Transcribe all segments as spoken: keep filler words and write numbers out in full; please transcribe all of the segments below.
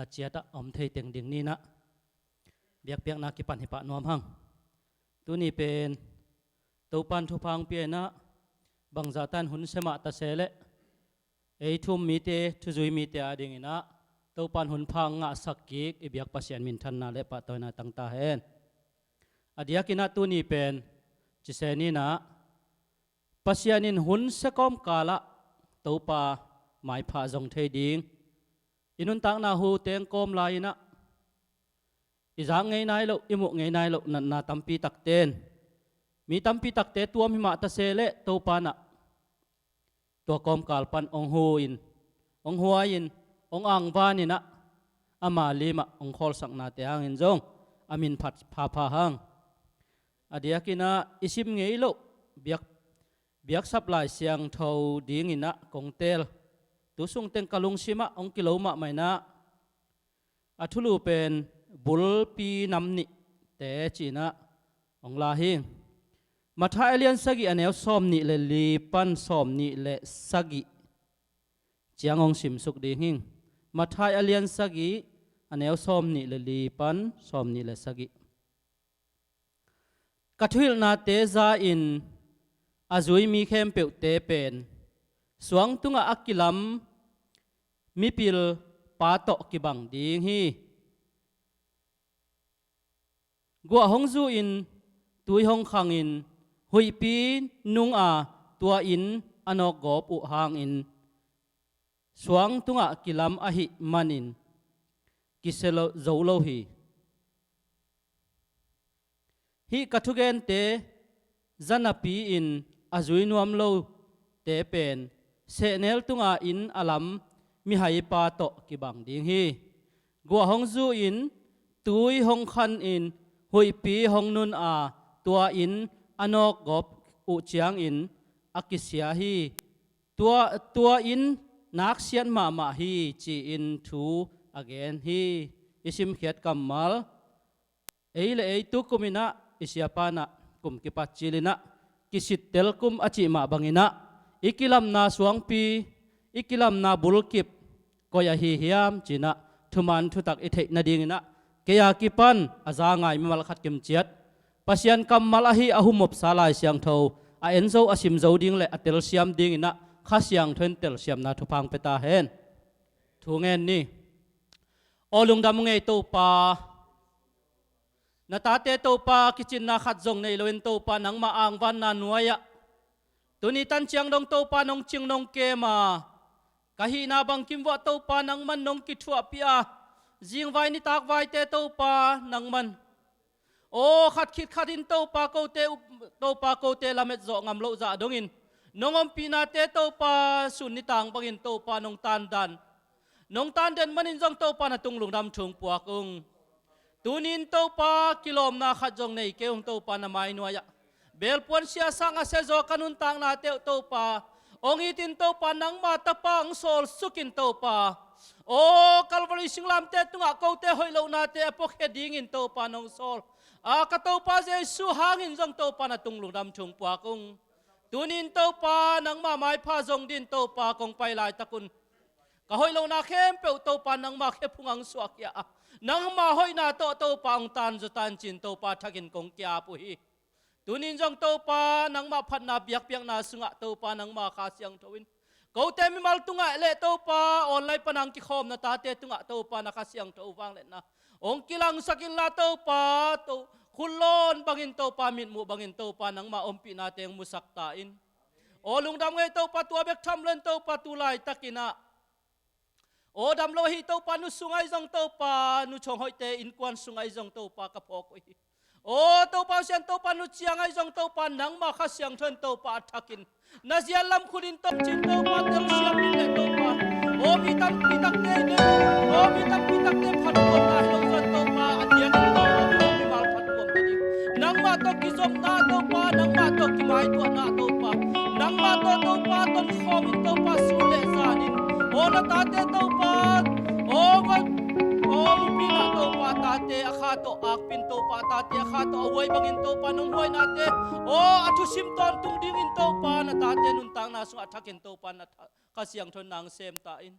a ciatah a om thei teng ding ninah biakpiakna kipan hi pah nuam hang. Tuni pen Topan thupha hong pia inah bangzahtan hun semah tase leh ei thu-um mite, thuzui mite a dinginah Topan hun pha hong ngahsak kik i biak Pasian minthanna le pahtawina tangta hen. A diakinah tuni pen cise ninah Pasian in hun sekawm kalah Topa maipha zong thei ding, i nuntakna hu teng kawm lai-inah i zak ngei nai loh, i muh ngei nai loh natna tampi takten, mi tampi takte tuam hi mah tase leh Topa nah tua kawmkal pan hong hu-in, hong huai-in, hong angvaninah ama limah hong khawlsaknate hangin zong a min phat phapha hang. A diakinah i sim ngei loh biak, biaksap Lai Siangtho dinginah kong teel, tu sungteng ka lungsimah hong kilo mahmah inah a thulu pen bulpi nam nihte cinah hong la hi. Matthai a lian sagih a neu sawm nih le li pan sawm nih le sagih ciang hong simsuk ding hing. Matthai a lian sagih a neu sawm nih le li pan sawm nih le sagih. Ka thuhilhnate za-in a zui mi khempeuhte pen suang tungah a kilam mipil pa tawh kibang ding hi. Guah hong zuhin tui hong khangin huihpi nunga tua inn a nawkgawp uh hangin suang tungah kilam ahih manin kisia lo, zo lo hi. Hih ka thugente za napi-in a zui nuam lote pen sehnel tunga inn a lam mihaipa tawh kibang ding hi. Guah hong zuhin tui hong khanin huihpi hong nuna tua inn a nawkgawp uh ciangin a kisia hi. Tua, tua inn naksiat mahmah hi ci-in thu a gen hi. I simkhiat kammal, ei le ei tukuminah i siapanah kum kipat cilinah kisittel kum a cih mah banginah i kilamna suangpi, i kilamna bulkip koi ahi hiam cinah thuman thutak i theih nadinginah kei a kipan a za ngai mimal khat kimciat Pasian kammal ahi a humopsa Lai Siangtho a en zo, a sim zo ding le a telsiam dinginah Kha Siangtho in telsiamna thupha hong pia ta hen. Thu ngen ni. Aw lungdam ngei Topa, na tate Topa kicinna khat zong nei loin Topa nangmah angvanna nuai-ah tuni tan ciang dong Topa nong cing nong kem a, ka hihna bangkim vuah Topa nangman nong kithuahpih a, zingvai nitakvaite Topa nangman aw khat khit khatin Topa kote up, Topa kote lamet zawh ngam loh zah dongin nong ompihnate Topa sun nitang bangin Topa nong tandan, nong tanden manin zong Topa na tung lungdam thu hong puak ung. Tunin Topa kilawmna khat zong nei kei ung Topa na mai nuai-ah. Belpuan siasang a siazaw ka nuntaknate uh Topa hong itin Topa nangma tapa hong sawlsukin Topa aw Calvary singlamte tungah kote hoih lohnate a puakhia dingin Topa nong sawl a, ka Topa Jesu hangin zong Topa na tung lungdam thu hong puak ung. Tunin Topa nangma maipha zong din Topa kong pai laitakun ka hoih lohna khempeuh Topa nangma khephung ang suahkhia a, nangma hoihna tawh Topa hong tanzaw tancin Topa thakin kong kiap uh hi. Tunin zong Topa nangmah phatna biakpiakna sungah Topa nangma Kha Siangtho in kote mimal tungah le Topa online panang kikhawmna tate tungah Topa na Kha Siangtho vangliatna hong kilangsak inla Topa, to, khut lawn bangin Topa mitmuh bangin Topa nangma ompihnate hong musak ta in. Aw lungdam ngei Topa tua bek tham loin Topa tu laitakinah aw damlo ahi Topa nu sungah i zong Topa nu chawng hoihte innkuan sungah i zong Topa ka phawk uh hi. Aw Topa Pasian Topa nu ciangah i zong Topa nangma Kha Siangtho in Topa a thakin na zial lam khutin tawmcin Topa telsiam in le Topa aw mi tampi takte in aw mi tampi takte phattuamna hi lo zan Topa a diakin Topa aw mimal phattuamna ding nangmah tawh kizopna Topa nangmah tawh kimaituahna Topa nangmah tawh Topa tonkhawmin Topa sun le zanin aw na tate Topa aw va aw mipina Topa tate a kha tawh akpin Topa tate a kha tawh a huai bangin Topa nong huainate aw a thusim tawntung dingin Topa na tate nuntakna sungah thakin Topa na tha Kha Siangtho nang sem ta in.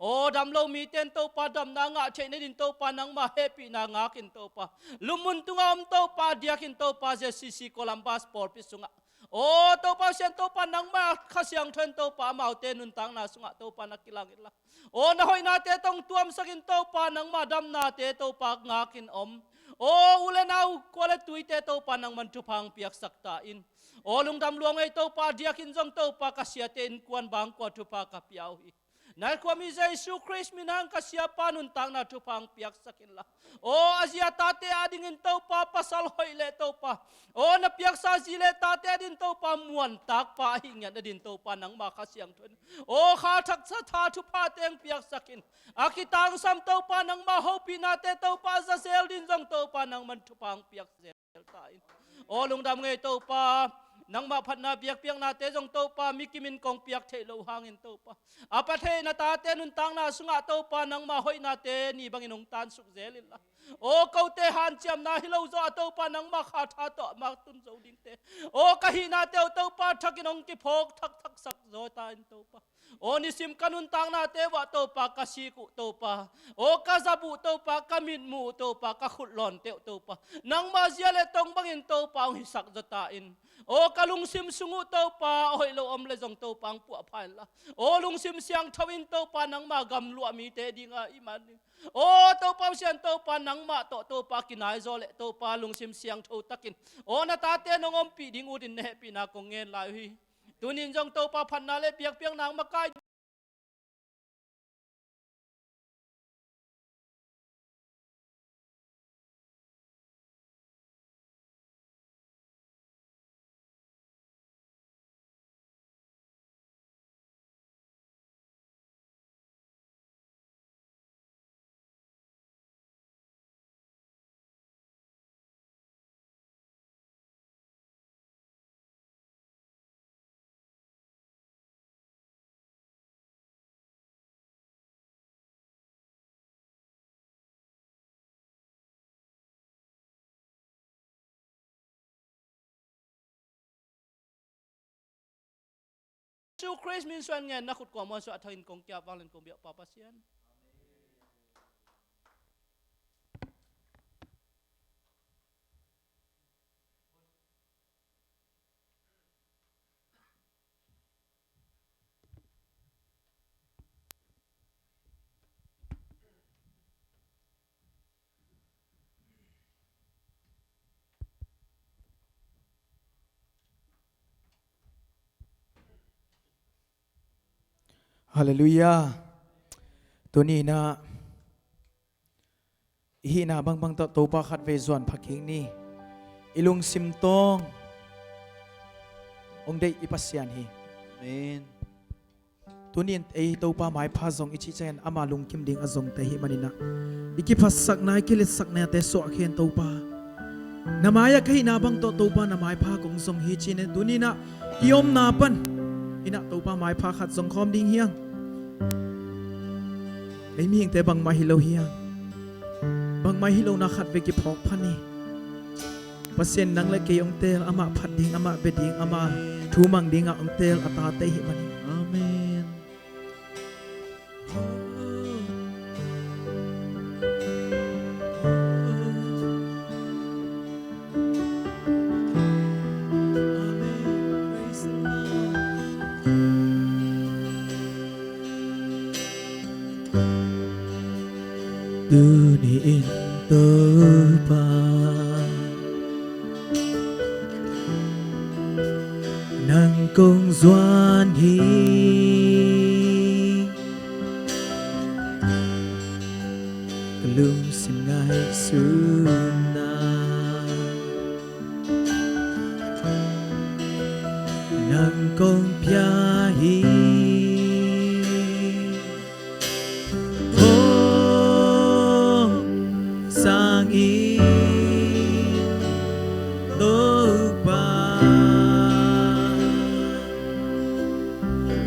Aw, dam lo mite in Topa damna ngah theih nadin Topa nangmah hehpihna ngakin Topa, lungmuang tungah om Topa, diakin Topa, Z C C Columbus pawlpi sungah, aw Topa Pasian Topa, nangmah Kha Siangtho in Topa amaute nuntakna sungah Topa na kilang inla, aw na hoihnate tawh tuamsakin Topa, nangmah damnate Topa ngakin om, aw u le nau, kua le tuite Topa nangman thupha hong piaksak ta in. Aw lungdam lua ing ei Topa, diakin zong Topa ka siate innkuan bangkua thupha ka pia uh hi. Naikhua mi Jesu Khrist min hang ka siapa nuntakna thupha hong piaksak inla, aw a zi a tate adingin Topa pasal hoih le Topa, aw na piaksa zi le tate adingin Topa muantakpa ahih ngiat nadin Topa nangmah Kha Siangtho in, aw kha thaksa tha thuphate hong piaksak in, a kitangsam Topa nangmah hopihnate Topa zazel din zong Topa nangman thupha hong piaksak ta in. Aw lungdam ing ei Topa, nangmah phatna biakpiaknate zong Topa mi kimin kong piak theih loh hangin Topa, a pha thei na tate nuntakna sungah Topa nangmah hoihnate ni bangin hong tansuk zel inla, aw kote hanciamna hi lo zawh a Topa nangmah kha tha tawh a mak tun zo dingte, aw ka hihnate uh Topa thakin hong kiphawk thakthaksak zaw ta in Topa, aw nisim ka nuntaknate uh ah Topa ka sik uh Topa, aw ka zap uh Topa, ka mitmuh uh Topa, ka khut lawnte uh Topa, nangmah zia le tong bangin Topa hong hisak zaw ta in. Aw ka lungsim sung uh Topa a hoih lo om le zong Topa hong puahpha inla, aw lungsim siangtho in Topa nangmah gamluah mite dinga i man ding, aw Topa Pasian Topa nangmah tawh Topa kinaizaw le Topa lungsim siangtho takin, aw na tate nong ompih ding utin na hehpihna kong ngen lai uh hi. Tunin zong Topa phatna le biakpiakna hong makai Jesu Khrist min suang ngen na khut kuamuan suah thangin kong kiap vanglen kong biak Pa Pasian. Halleluiah. Tuni inah i hihna bangbang tawh Topa khatvei zuan pha kik ni. I lungsim tawng hong deih i Pasian hi. Amen. Tuni in ei Topa maipha zong i cih ciangin ama lungkim ding a zongte i hih maninah i kiphatsakna, i kiletsaknate suahkhia in Topa. Na mai-ah ka hihna bang tawh Topa na maipha kong zong hi ci-in tuni inah i omna pan inah Topa maipha khat zong khawm ding hi hang. Ei mihingte bangmah hi lo hi hang. Bangmah hi lohna khatvei kiphawk pha ni. Pasian nang le kei hong teel, amah phat ding, amah bia ding, amah thu mang dingah hong teel a tate i hih manin. Amen. Tuni in Topa nang kong zuan hi. Ka lungsim ngaihsutna nang kong pia hi. Hong sang in Topa,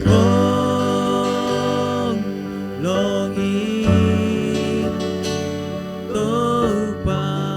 hong lawng in Topa.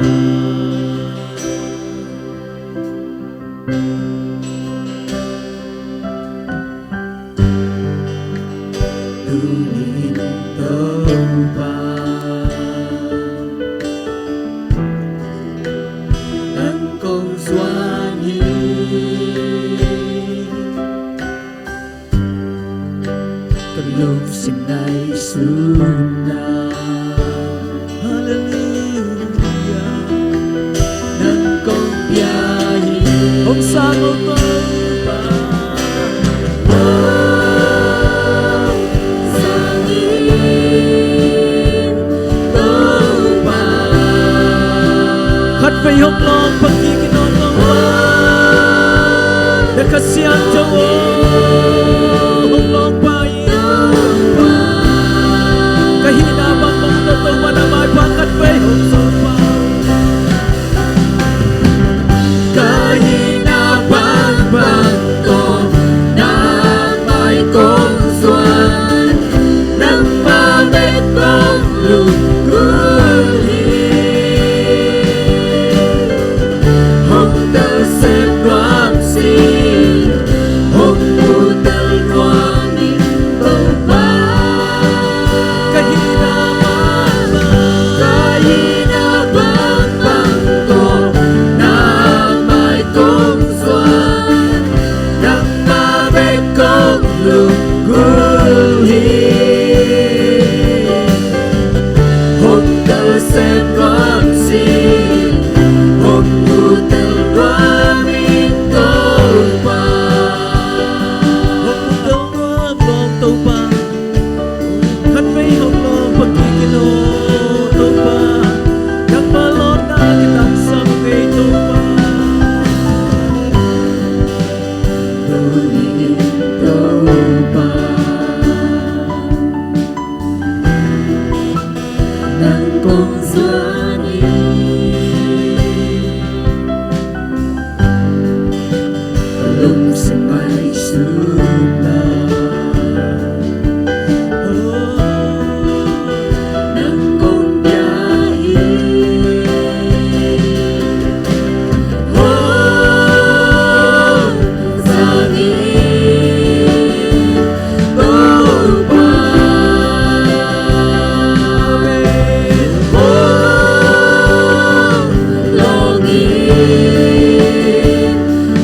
Halleluia. Nang kong pia hi. Hong sang o Topa. Hong sang in Topa. Khatvei hong lawng pah kik in aw Topa. Na Kha Siangtho aw, hong lawng pah in. Ka hihna bangbang tawh Topa na maipha khatvei hong zong pah. Ka hihna bangbang tawh na mai kong zuan, nangmah bek kong lunggulh hi. Hong telsiam nuam sih, hong mutel nuam ing Topa. Ka hihna bangbang, ka hihna bangbang tawh na mai kong zuan, nangmah bek kong lunggulh hi. Hong telsiam nuam sih, hong mutel nuam ing Topa. Hong mutel nuam lawng Topa. Khatvei hong lawng pah kik in aw Topa. Nangmah lawpna kitamsa ngei Topa. Tuni in Topa, nang kong zuan hi. Ka lungsim ngaihsutna, oh, nang kong pia hi. Hong sang in Topa. Amen. Hong lawng in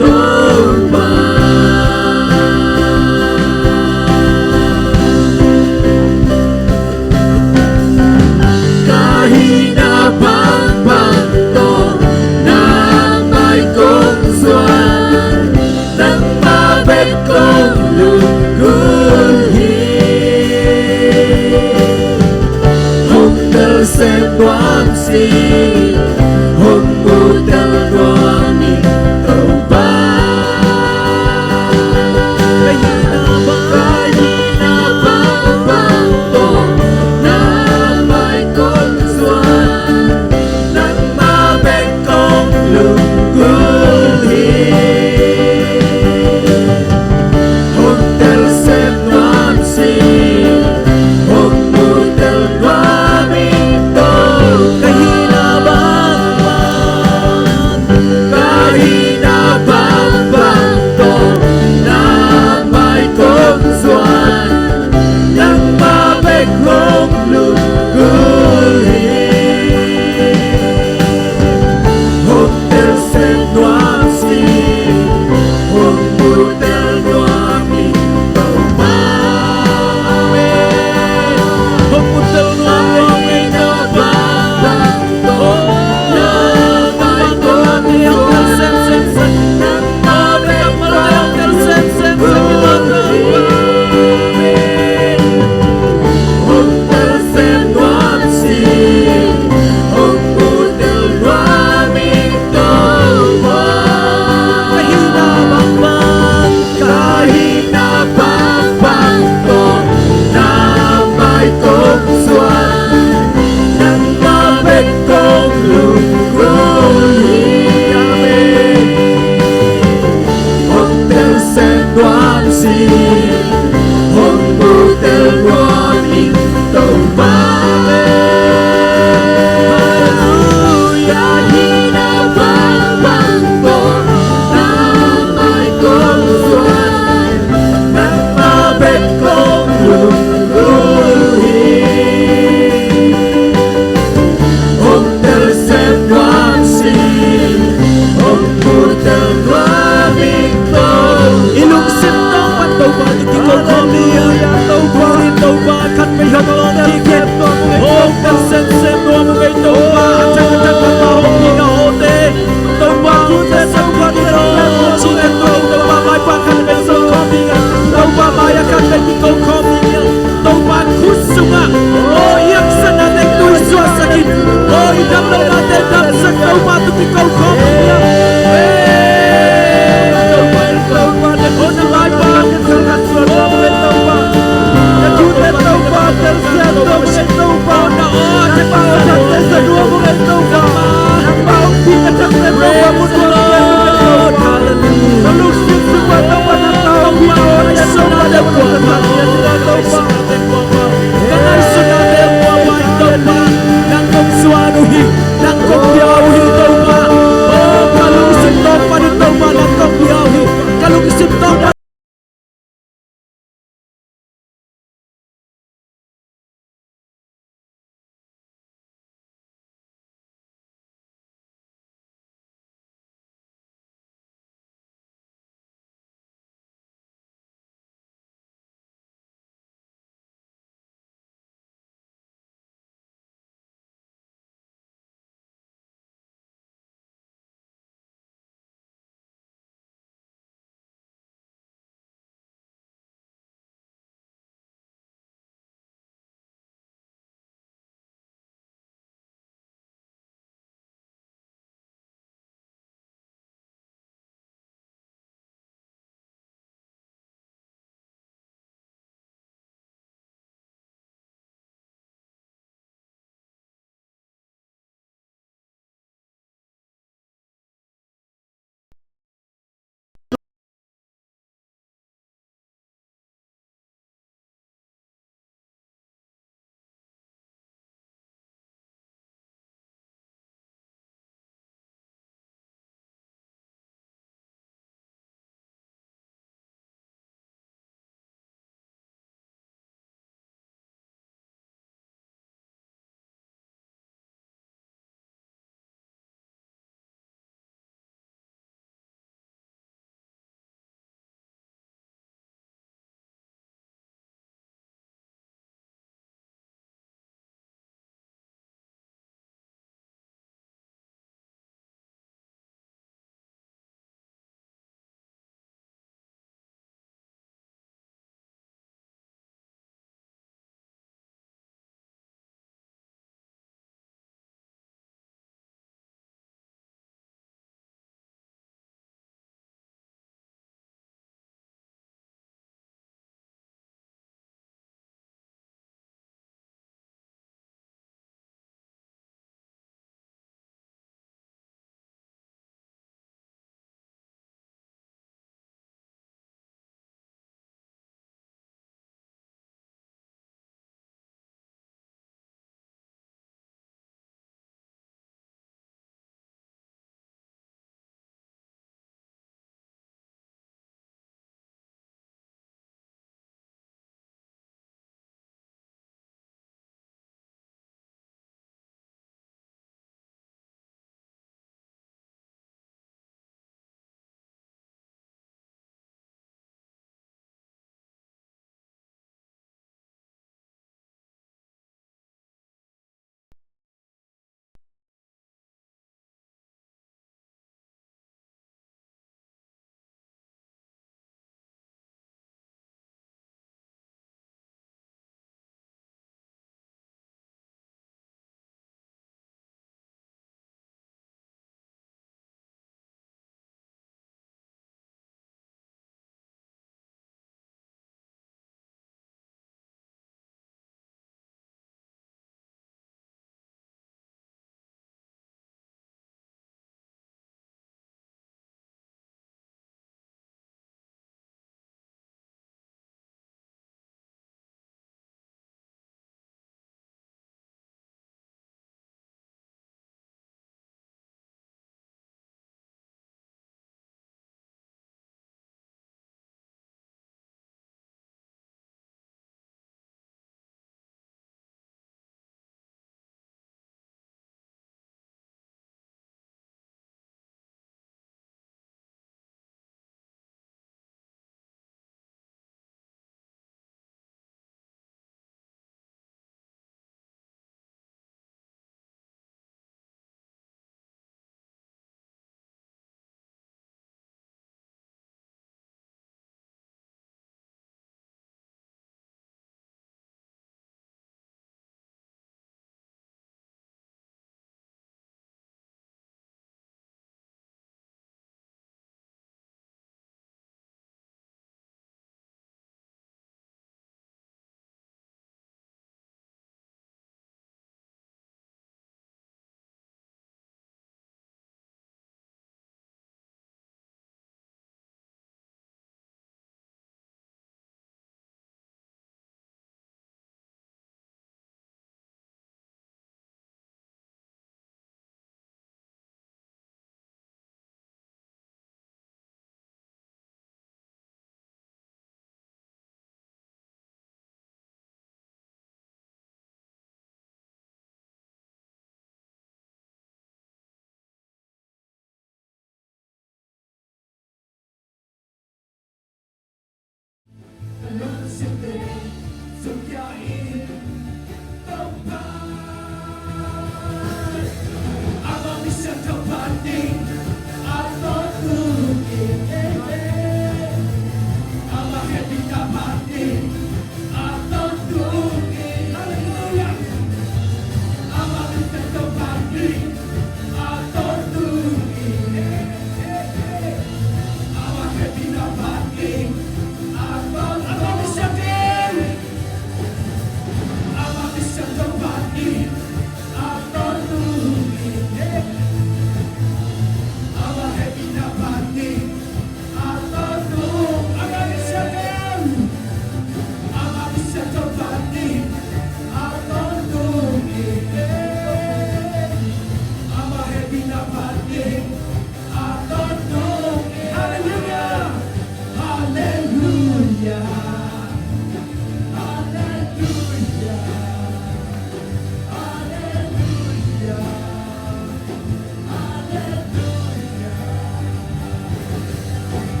Topa. Ka hihna bangbang tawh na mai kong zuan, nangmah bek kong lunggulh hi. Hong telsiam nuam sih, hong mutel nuam ing Topa. Ka hihna bangbang, ka hihna bangbang tawh na mai kong zuan, nangmah bek kong lunggulh hi. Hong telsiam nuam sih, hong mutel nuam ing Topa. Ka hihna bangbang,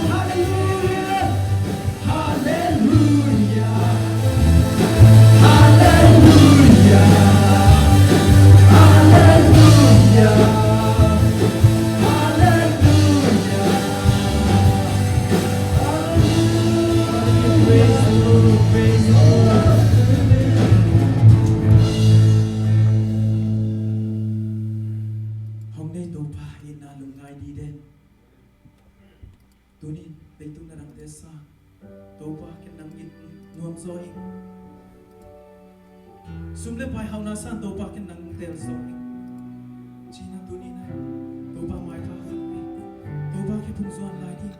Hallelujah. Hallelujah. Hallelujah. Hallelujah. Hallelujah. Hallelujah. Praise the Lord. Praise the Lord. Hong deih Topa itna lungngai dih den. Tuni leitung na dangte sang Topa ken nang it nuam zaw ing. Sum le pai hauhna sang Topa ken nang teel zaw ing. Cina tuni na Topa maipha khat ing. Topa kiphum zuan lai ding.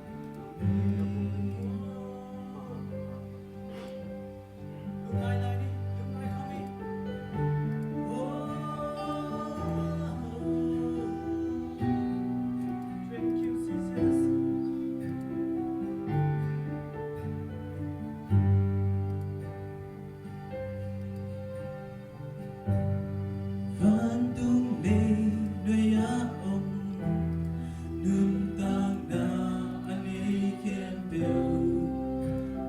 Vantung lei nuai-ah om, nuntakna a nei khempeuh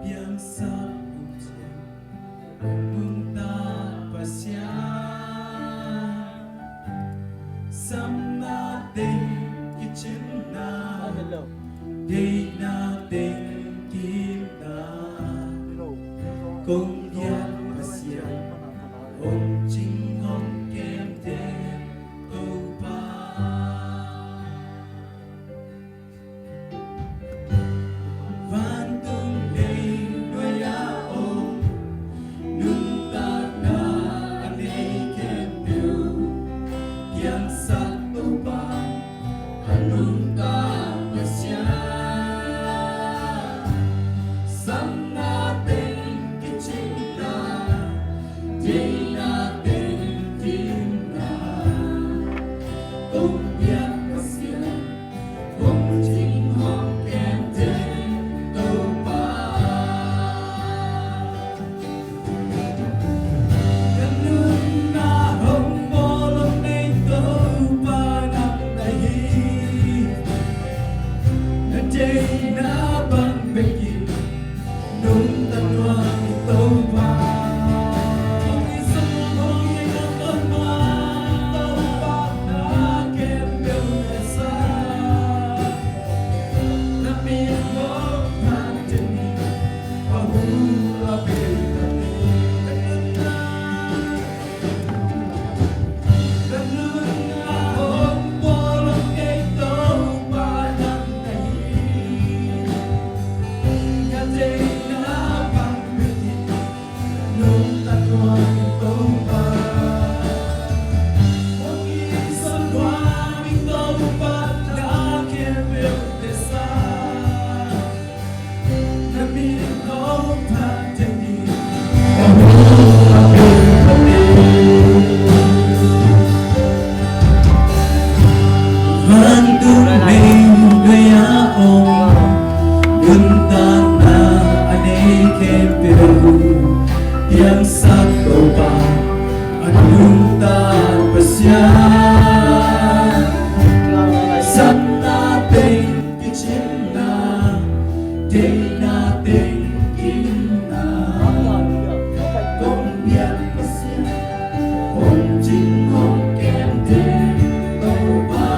piangsak um ciang, a nungta Pasian. Samna teng kicinna, deihna teng kiimna, kong biak Pasian, hong cing hong kem den Topa. Vantung lei nuai-ah om, nuntakna a nei khempeuh piangsak Topa, a nungta Pasian. Samna teng kicinna, deihna teng kiimna, kong biak Pasian, hong cing hong kem den Topa. Ka nunna hong bawl hong nei Topa nang na hi. Na deihna bang bekin nungta nuam ing Topa. Hong i sung hong i nungta nuam ing Topa, na khempeuh na sa. Na min hong phat ciangin a hul a bei ta hi. Ka nunna hong bawl hong nei Topa nang na hi. Ka deihna bang bekin nungta nuam ing Topa. Hong i sung nuam ing Topa, na khempeuh na sa. Vantung lei nuai-ah om, nuntakna a nei khempeuh piangsak Topa, a nungta Pasian. Samna teng kicinna, deihna teng kiimna, kong biak Pasian, hong cing hong kem den Topa.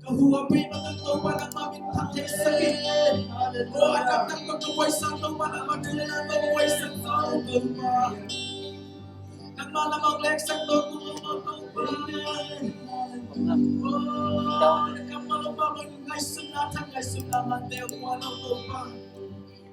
Ka huapi mah tawh Topa nangmah min thang theisak in. Aw, a dangdang tawh ka huaisan Topa nangmah thu le la tawh huaisan sa Topa. Nangmah lamang leksak tawh Topa. Aw, na kammal Topa bang ngaihsutna thang ngaihsutna mante muan Topa.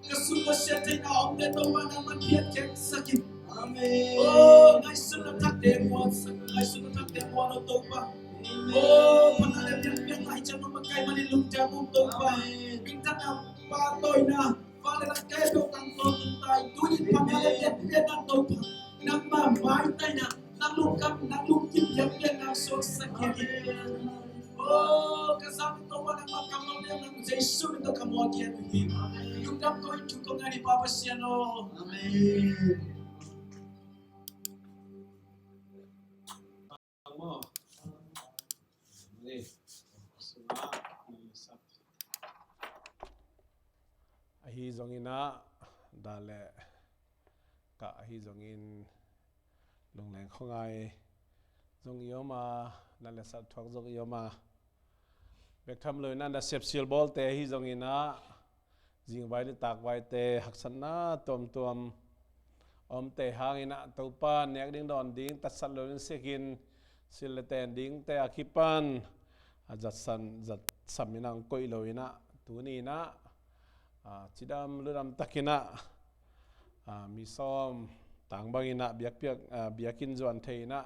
Ka sum ka siat theihna omte Topa nangmah piak kheksak in. Amen. Oh, ngaihsutna thakte muansak, ngaihsutna thakte muan aw Topa. Amen. Oh, phatna le piakpiakna hi ciang mah makai manin lungdam ung Topa. Amen. Minthanna, pahtawina, vanglian a kei peuh tangtawn tung ta in, tuni phatna le piakpiakna Topa. Nangmah maitaina, nang lungkam, nang lungkim piakpiakna suaksak hi. Amen. Oh, ka zang Topa nangmah kammal nang Jesu min tawh ka muak hi. Lungdam ko in thu ko ngai ni Pa Pasian aw. Amen. Ahi zongin ah, da le ka ahi zongin lungleng khuangai zong i om a, na le sat thuak zong i om a, bek tham lo in ah na sepsil bawlte ahi zongin ah, zingvai nitakvaite haksatna tuamtuam omte hangin ah Topa nek ding dawn ding tatsat lo in sikin, sil le ten dingte a kipan a zatsan zatsam in ah hong koih lo in ah, tuni in ah, a, cidam ludam takin ah, a, mi sawm tang bangin ah biakpiak, a, biakinn zuan thei in ah,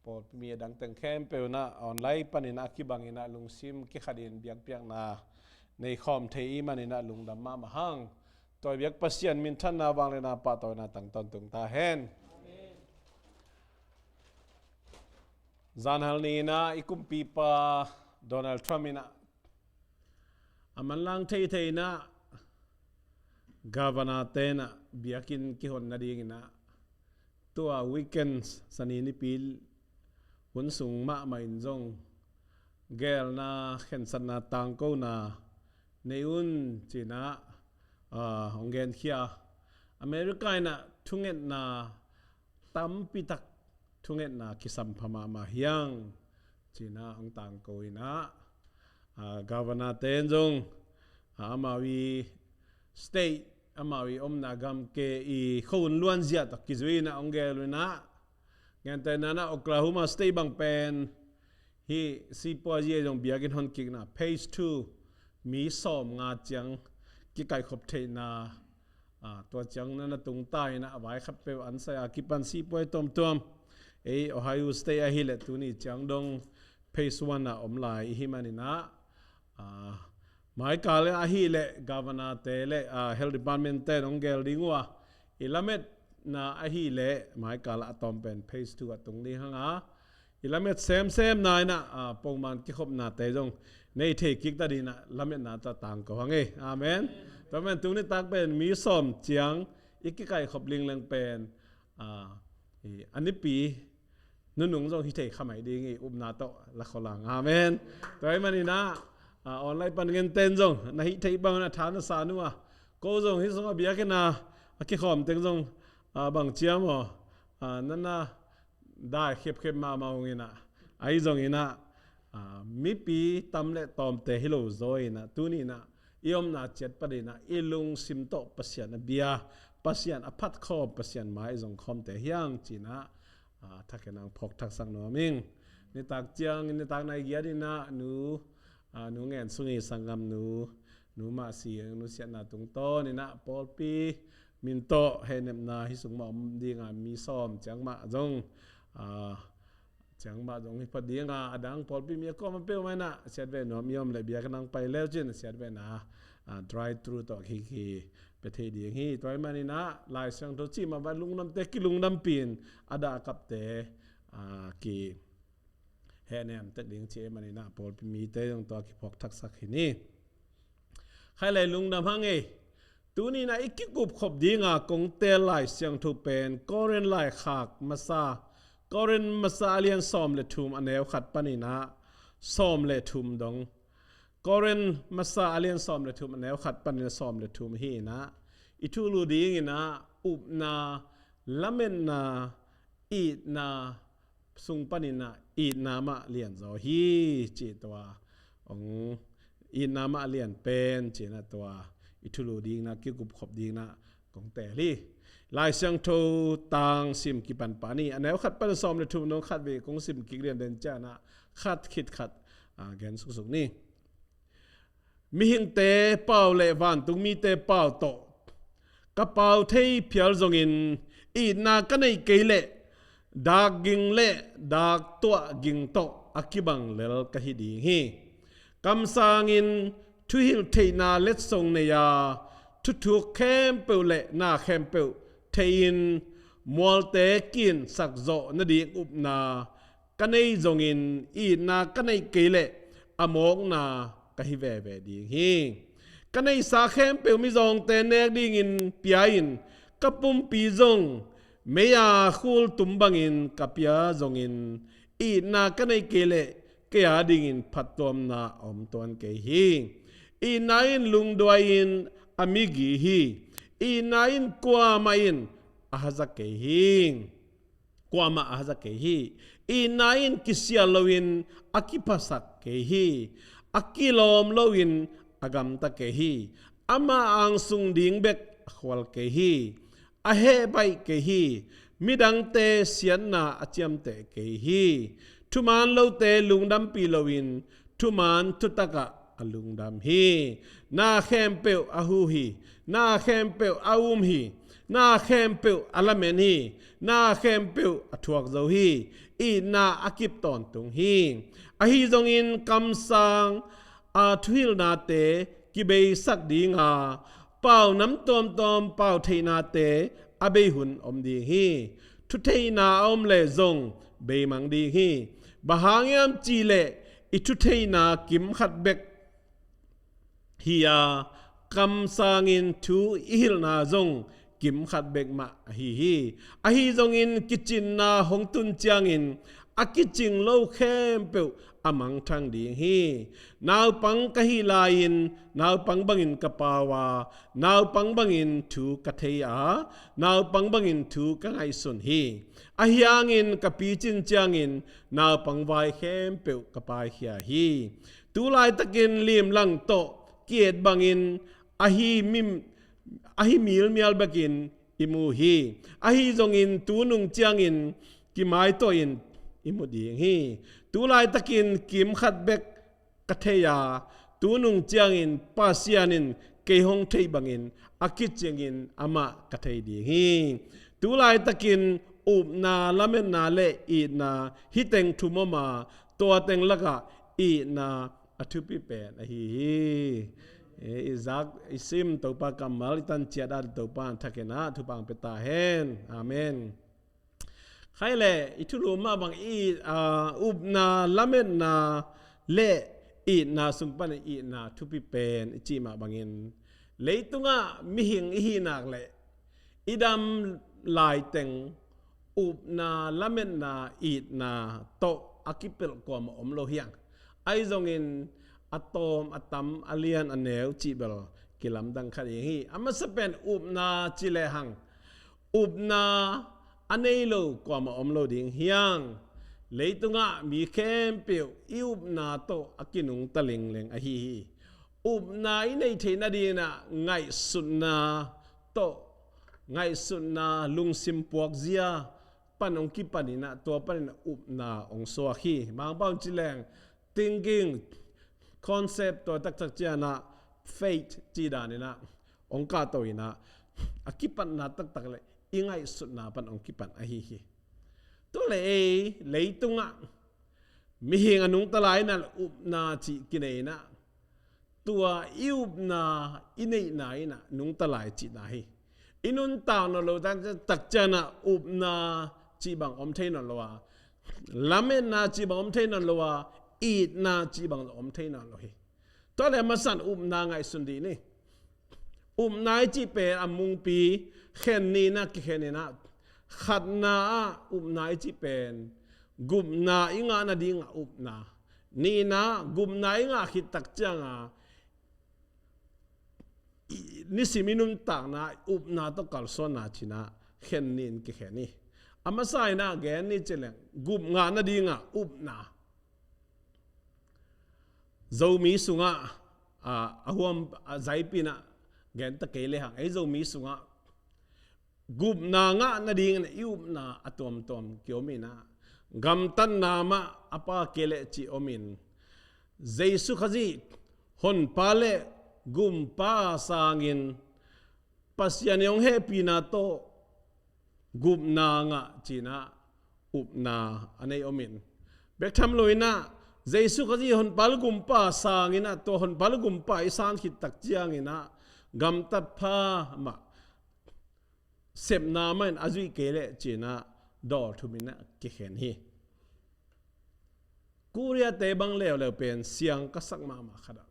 pawlpi mi a dang teng khempeuh in ah online panin ah kibangin ah lungsim kikhatin biakpiakna nei khawm thei i hih manin ah lungdam mahmah hang. Tua i biak Pasian minthanna vangliatna pahtawina tang tawntung ta hen. Amen. Zanhal ni-in ah i kumpipa Donald Trump in ah a manlang theithei in ah governor te in ah biakinn kihon nadingin ah tua weekend, Sani nipi hun sung mahmah in zong geelna, khensatna, tangkona nei un ci-in ah, ah, hong genkhia. America in ah thungetna tampi tak, thungetna kisampha mahmah hi hang ci-in ah hong tangko in ah, ah, governor te in zong, ah, amau i state, amau i omna gamke i khuahun luanzia tawh kizui in ah hong geel uh in ah, gentehna in ah Oklahoma State bang pen hih sipuazi zong biakinn honkikna phase two, mi sawmnga ciang kikaihkhop theihna, ah, tua ciang na na tungta in ah, a vai khatpeuh an sai a kipan sipuai tuamtuam. Ei Ohio State ahih leh tuni ciang dong phase one ah om lai i hih manin ah, ah, mai kal ahih leh governor te le, ah, health department te in hong geel ding uh a, i lametna ahih leh mai kal ah a tawm pen phase two ah tung ding hang a, i lamet semsemna in ah, ah, pongman kikhopnate zong nei thei kik ta ding in ah lametna tawh tangko hang e. Amen. Tua manin tuni tak pen mi sawm ciang i kikaihkhop lingleng pen, ah, i, a nipi nunung zong hi thei kha mai ding i upna tawh la khol hang. Amen. Tua ahih manin ah, ah, online pan ngente in zong na hih theih bangin a tha na sa uh a, ko zong hih sungah biakinn ah a kikhawm teng zong, ah, bang ci a maw, ah, na na dai khepkhep mahmah ung in ah, ahi zongin ah, ah, mipi tam le tawmte hi lo zaw in ah, tuni in ah i omna ciat panin ah i lungsim tawh Pasian a bia, Pasian a phatkhawm, Pasian mai zong khawmte hi hang ci-in ah, ah, thakhen hong phawk thaksak nuam ing. Nitak ciang, nitak nai giat in ah nu, ah, Nu Ngen Sung i sanggamnu, Nu Mah Siang, Nu Siatna tungtawn in ah pawlpi min tawh hehnepna hih sung mah om ding a, mi sawm ciang mah zong, ah, ciang mah zong hi phot ding a, a dang pawlpi mi a kuamah peuhmah in ah siatvei nuam i om leh biakinn hong pai le uh cin siatvei in ah, ah, drive thru tawh kiki pia thei ding hi. Tua ahih manin ah Lai Siangtho cih mah bang lungdamte kilungdampih in a dah a kapte, ah, ki hehnem tek ding ci ahih manin ah pawlpi mite zong tua kiphawk thaksak hi ni. Khailei lungdam hang e. Tuni in ah i kikupkhop ding a kong teel Lai Siangtho pen Korin laikhak masa, Korin masa a lian sawm le thum a neu khat panin ah sawm le thum dong. Korin masa a lian sawm le thum a neu khat panin ah sawm le thum hi in ah i thulu dingin ah upna, lametna, itna sung panin ah itna mah lianzaw hi ci, tua hong, itna mah lian pen ci-in ah tua i thulu ding in ah kikupkhop ding in ah kong teel hi. Lai Siangtho tang sim kipan pah ni. A neu khat pan sawm le thum dong khatvei kong sim kik lian den ciangin ah khat khit khat, ah, gen suksuk ni. Mihingte pau le vantungmite pau tawh ka pau thei phial zongin itna ka neih kei leh dak ging le dak tuah ging tawh a kibang lel ka hi ding hi. Kamsangin thuhilh theihna letsong nei a, thuthuk khempeuh le na khempeuh theihin mualte kinsak zawh nading upna ka nei zongin itna ka neih kei leh a mawkna ka hi veve ding hi. Ka neihsa khempeuh mizawngte nek dingin pia-in ka pumpi zong mei-a khul tum bangin ka pia zongin itna ka neih kei leh kei a dingin phattuamna a om tuan kei hi. Itna in lungduai-in a migi hi. Itna in kuamah in a haza kei hi. Kuamah a haza kei hi. Itna in kisial loin a kiphasak kei hi. A kilawm loin a gamta kei hi. Ama angsung ding bek a khual kei hi. A heh baih kei hi. Midangte siatna a ciamteh kei hi. Thuman lote lungdampih loin thuman thutakah a lungdam hi. Na khempeuh a huh hi. Na khempeuh a um hi. Na khempeuh a lamen hi. Na khempeuh a thuak zo hi. Itna a kip tawntung hi. Ahi zongin kamsang a thuhilhnate kibeisak ding a, pau nam tuamtuam pau theihnate a bei hun om ding hi. Thutheihna a om leh zong beimang ding hi. Bang hang hiam cih leh i thutheihna kim khat bek hi a, kamsangin thu i hilhna zong kim khat bek mah ahi hi. Ahi zongin kicinna hong tun ciangin a kicing lo khempeuh a mangthang ding hi. Naupang ka hih lai-in naupang bangin ka pau a, naupang bangin thu ka thei a, naupang bangin thu ka ngaihsun hi. Ahi hangin ka picin ciangin naupang vai khempeuh ka paikhia hi. Tu laitakin limlang tawh ki-et bangin ahi mim, ahi milmial bekin i mu hi. Ahi zongin tunung ciangin kimaitawhin i mu ding hi. Tu laitakin kim khat bek ka thei a, tunung ciangin Pasian in kei hong theih bangin a kicingin amah ka thei ding hi. Tu laitakin upna, lametna le itna, hih teng thum om a, tua teng lakah itna a thupi pen ahi hi. E, i zak i sim Topa kammal i tan ciat ah Topa in thakhen ah thupha hong pia ta hen. Amen. Khai le i thulu mah bang i, a, upna, lametna le itna sung pan itna thupi pen i cih mah bangin, leitungah mihing i hih nak le i dam laiteng upna, lametna, itna tawh a kipelh kuamah om lo hi hang. Ahi zongin a tawm, a tam, a lian, a neu cih bel kilamdang kha ding hi. A masa pen upna ci lehang, upna a nei lo kuamah om lo ding hi hang. Leitungah mi khempeuh i upna tawh a kinungta lingleng ahi hi. Upna i neih theih nadingin ah ngaihsutna tawh, ngaihsutna, lungsim puakzia pan hong kipan in ah, tua panin upna hong suak hi. Mangpau ci leng thinking, concept, tua taktak ciangin ah faith cih danin ah hong kahto in ah, a kipatna taktak le i ngaihsutna pan hong kipan ahi hi. Tua le ei leitungah mihing a nungta lai-in ah upna cih kinei in ah, tua i upna i neihna in ah nungta lai cihna hi. I nuntak nawn lo tak ciangin ah upna cih bang om thei nawn lo a, lametna cih bang om thei nawn lo a, itna cih bang om thei nawn lo hi. Tua le a masa in upna ngaihsun dih ni. Upna i cih pen a mungpi khen nih in ah kikhen in ah, khatna ah upna i cih pen gupna i ngah nadingah upna, nihna gupna i ngah khit tak ciangin ah i, nisim i nuntakna upna tawh kalsuanna ci-in ah khen nih in kikhen hi. A masa in ah gen ni ci leng gup ngah nadingah upna. Zomi sungah, a, a huam, a, zaipi in ah gen ta kei lehang, ei Zomi sungah gupna ngah nadingin i upna a tuamtuam kiom in ah, gamtatna mah a pha kei leh cih om in, Jesu Khazih Honpa le Gumpa sangin Pasian i hong hehpihna tawh gupna ngah ci-in ah upna a nei om in, bek tham lo in ah Jesu Khazih Honpa le Gumpa sangin ah, tua Honpa le Gumpa i san khit tak ciangin ah gamtat pha mah, sepna mah in a zuih kei leh ci-in ah dawl thum in ah kikhen hi. Korea-te bang leuleu pen siang ka sak mahmah khat ah,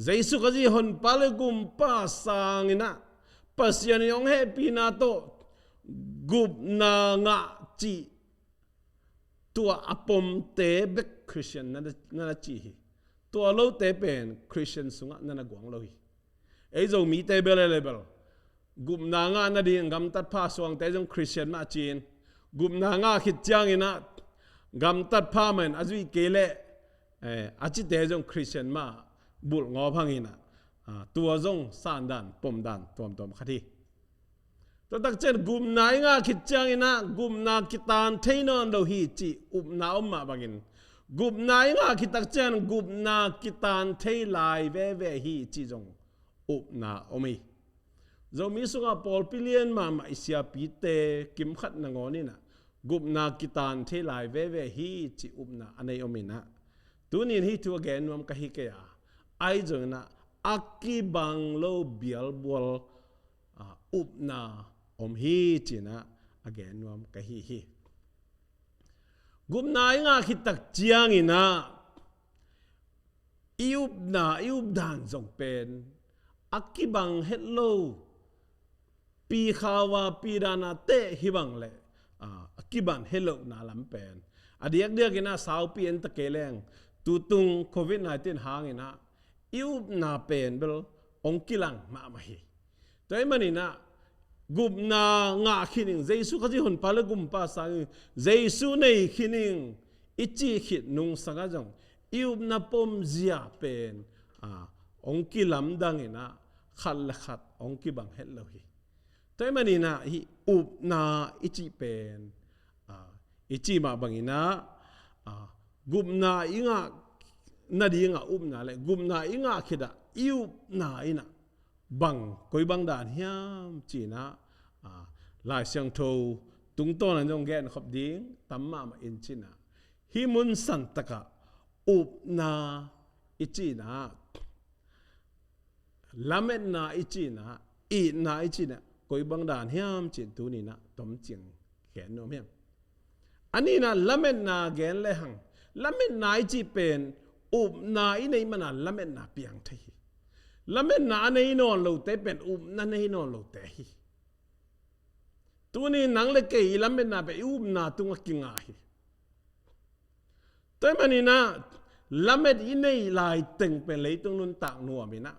Jesu Khazih Honpa le Gumpa sangin ah Pasian i hong hehpihna tawh gupna ngah cih tua a pomte bek Christian na, na, na ci hi. Tua lote pen Christian sungah na, na guang lo hi. Ei Zomite bel le bel gupna ngah nading gamtat pha suangte zong Christian mah ci-in, gupna ngah khit ciangin ah gamtat pha mah in a zuih kei leh, eh, a cite zong Christian mah bulh ngawp hang in ah, ah, tua zong sandan pomdan tuamtuam khat hi. Tua tak ciang gupna i ngah khit ciangin ah gupna kitan thei nawn lo hi cih upna om mah bangin, gupna i ngah khit tak ciang gupna kitan thei lai veve hi cih zong upna om hi. Zomi sungah pawlpi lian mahmah i siapite kimkhat nangawn in ah gupna kitan thei lai veve hi cih upna a nei om in ah, tuni-in hih thu a gen nuam ka hi kei a, ahi zongin ah a kibang lo bialbual, a, upna om hi ci-in ah a gen nuam ka hi hi. Gupna i ngah khit tak ciangin ah i upna, i updan zong pen a kibang het lo, pi khau a, pi dan a teh hi bang leh, ah, a kibang het lohna lam pen a diakdiakin ah saupi en ta kei leng, tutung covid nineteen hangin ah i upna pen bel hong kilang mahmah hi. Tua ahih manin ah gupna ngah khin ing, Jesu Khazih honpa le gumpa sang ing, Jesu nei khin ing i cih khit nungsang ah zong i upna pomzia pen, ah, hong kilamdang in ah khat le khat hong kibang het lo hi. Tua ahih manin ah hih upna i cih pen, ah, i cih mah bangin ah, ah, gupna i ngah nading a upna le gupna i ngah khit ah i upna in ah bang, koi bang dan hiam ci-in ah, ah, Lai Siangtho tungtawn ah zong gen khop ding tam mahmah in ci-in ah, hih mun santak ah upna i cih in ah, lametna i cih in ah, itna i cih in ah, koi bang dan hiam ci-in tuni-in ah tomciang gen nuam hi hang. A nihna, lametna gen le hang. Lametna i cih pen upna i neih man a lametna piang thei hi. Lametna a nei nawn lote pen upna nei nawn lote hi. Tuni nang le kei i lametna pen i upna tungah kinga hi. Tua ahih manin ah lamet i neih lai teng pen leitung nuntak nuam in ah,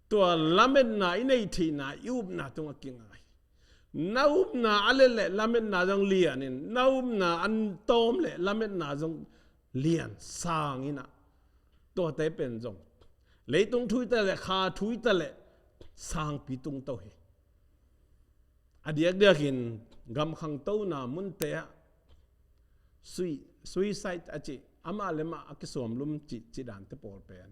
tua lametna i neih theihna i upna tungah kinga hi. Na upna a let leh lametna zong lian in, na upna a tawm leh lametna zong lian sang in ah, tuate pen zong leitung thu i ta leh, kha thu i ta leh sangpi tungto hi. A diakdiakin gam khangtona munte ah sui-, suicide a cih, amah le amah a kisuamlum cih, cih dante pawl pen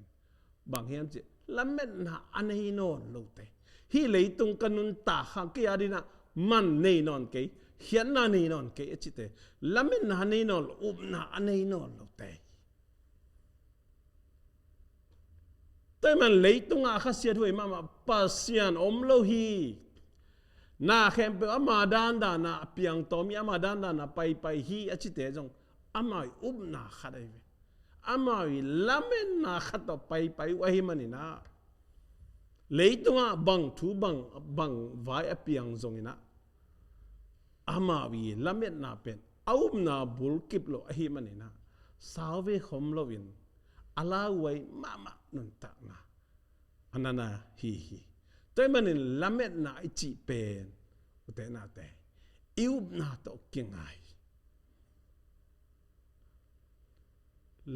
bang hiam cih, lametna a nei nawn lote. Hih leitung ka nuntak hang, kei adingin ah man nei nawn kei, khiatna nei nawn kei a cihte, lametna a nei nawn lo, upna a nei nawn lote. Tua ahih man leitungah a khasiathuai mahmah Pasian om lo hi. Na khempeuh ama dandan a piangtawm hi, ama dandan a paipai hi a cihte zong amau i upna khat ahi ve. Amau i lametna khat tawh paipai uh ahih manin ah, leitungah bang thu, bang, bang vai a piang zongin ah, amau i lametna pen a upna bulkip lo ahih manin ah, sau ve khom loin a lauhuai mahmah nuntakna a nana hi hi. Tua ahih manin lametna i cih pen, ute naute, i upna tawh kinga hi.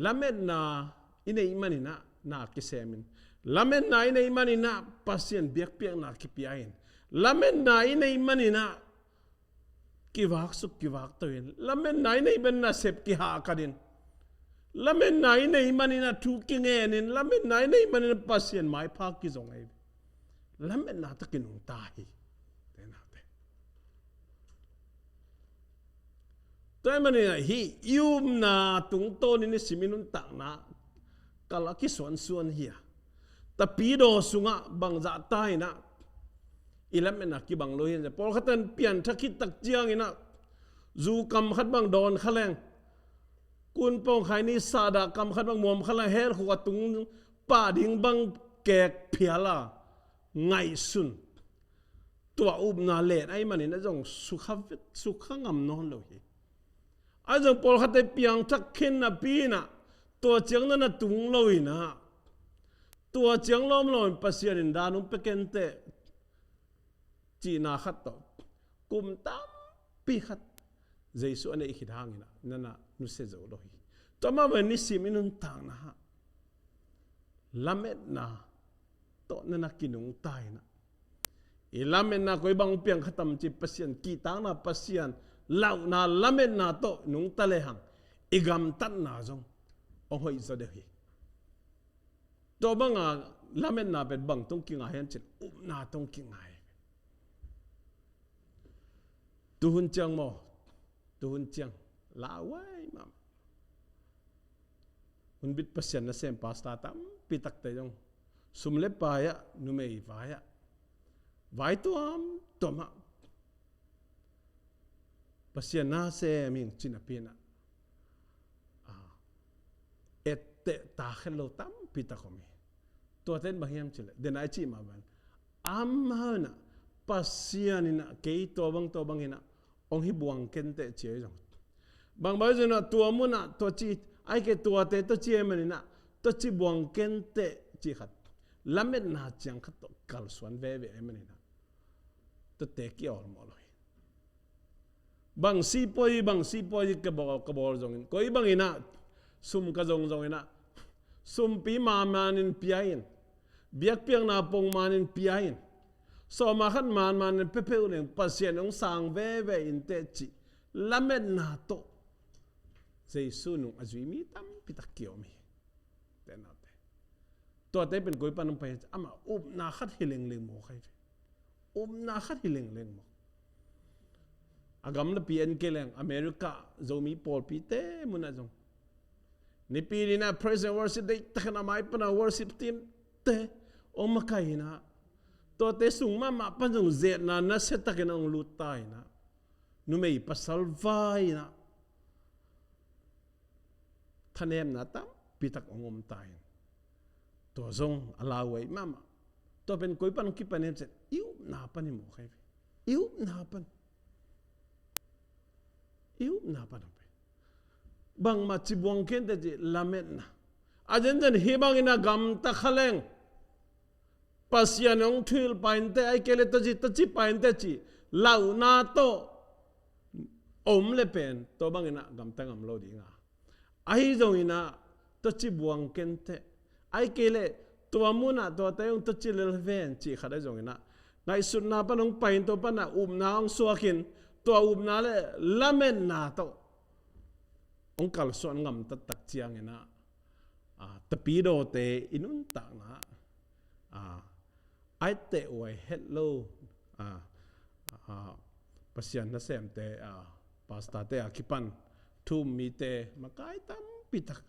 Lametna i neih manin ah na kisem in. Lametna i neih manin ah Pasian biakpiakna kipia in. Lametna i neih manin ah kivaksuk kivakto in. Lametna i neih manin ah sep kihahkat in. Lametna i neih manin ah thu kingen in. Lametna i neih manin ah Pasian maipha kizong ahi. Lametna tawh kinungta hi. Ute naute. Tua ahih manin ah hih i upna tungtawnin i sim i nuntakna kal a kisuansuan hi a. Tapidaw sungah bangzah ta in ah i lametna kibang lo hi. Pawlkhat in pianthak khit tak ciangin ah zu kam khat bang dawn kha leng, kun pawngkhai ni sahdah kam khat bang muam kha leng, hell khuk a tung pah ding bang kek phial a ngaihsun. Tua upna len ahih manin a zong sukha, sukha ngam nawn lo hi. A zong pawlkhatte piangthak khin napi in ah tua ciang na na tung lo in ah, tua ciang lawm lo in Pasian in dan hong pia kenteh cihna khat tawh kum tampi khat Jesu a neih khit hangin ah na na nusia zo lo hi. Tua mah bangin i sim i nuntakna ah lametna tawh na na kinungta in ah, i lametna koi bang piang kha tam ci, Pasian kihtakna, Pasian launa lametna tawh nungta lehang i gamtatna zong hong hoih zaw deuh hi. Tua banga lametna pen bang tawh kinga hiam cih leh upna tawh kinga hi. Tuhun ciang maw, tuhun ciang lauhuai mahmah. Hunbit Pasian nasem pastor tampi takte zong sum le pai ah, numei vai ah, vai tuamtuam ah Pasian nasem ing ci napi in ah, etteh takhet lo tampi tak om hi. Tuate in bang hiam cih leh, den a i cih mah bang, amau in ah, Pasian in ah kei tua bang tua bang in ah hong hi buang kenteh ci ahi zong, bang bang zong in ah tua mun ah tua ci, ahih kei leh tuate tawh ci ahih manin ah tua ci buang kenteh cih khat, lametna ciang khat tawh kalsuan veve ahih manin ah tuate kiawlmawh lo hi. Bang sipuai, bang sipuai ka bawl, ka bawl zongin, koi bangin ah sum ka zong zongin ah, sumpi manmanin pia in, biakpiakna pong manin pia in, sawma khat manmanin pia peuh leng Pasian hong sang veve inteh cih lametna tawh Jesu nung a zui mi tampi tak kiom hi. Te na te. Tuate pen koi pan hong pai hiam cih leh, amah upna khat hi lengleng mawk hi ve. Upna khat hi lengleng mawk. A gamlapi en kei leng, America Zomi pawlpite mun ah zong, Nipi ni in ah praise and worship deihtakin a mai pan a worship team te hong makaih in ah, tuate sung mahmah pan zong zetna nasia takin hong lut ta in ah, numei pasal vai in ah thanemna tampi tak hong om ta in, tua zong a lauhuai mahmah. Tua pen koi pan hong kipan hiam cih leh, i upna pan hi mawk hi ve. I upna pan, i upna pan hi ve. Bangmah ci buang kenteh cih lametna. A zenzen hih bangin a gamta kha leng, Pasian hong thuhilh pah inteh, ahih kei leh tua ci, tua ci pah inteh cih lauhna tawh om leh pen tua bangin ah gamta ngam lo ding a, ahi zongin ah tua ci buang kenteh, ahih kei leh tua mun ah tuate hong tua ci lel ven cih khat ahi zongin ah, ngaihsutna pan hong pai in, tua pan ah upna hong suak in, tua upna leh lametna tawh hong kalsuan ngam taktak ciangin ah, a, tapidawte i nuntakna, a, a etteh huai het lo, a, a, Pasian nasemte, a, pastorte a kipan thu-um mite makai tampi tak,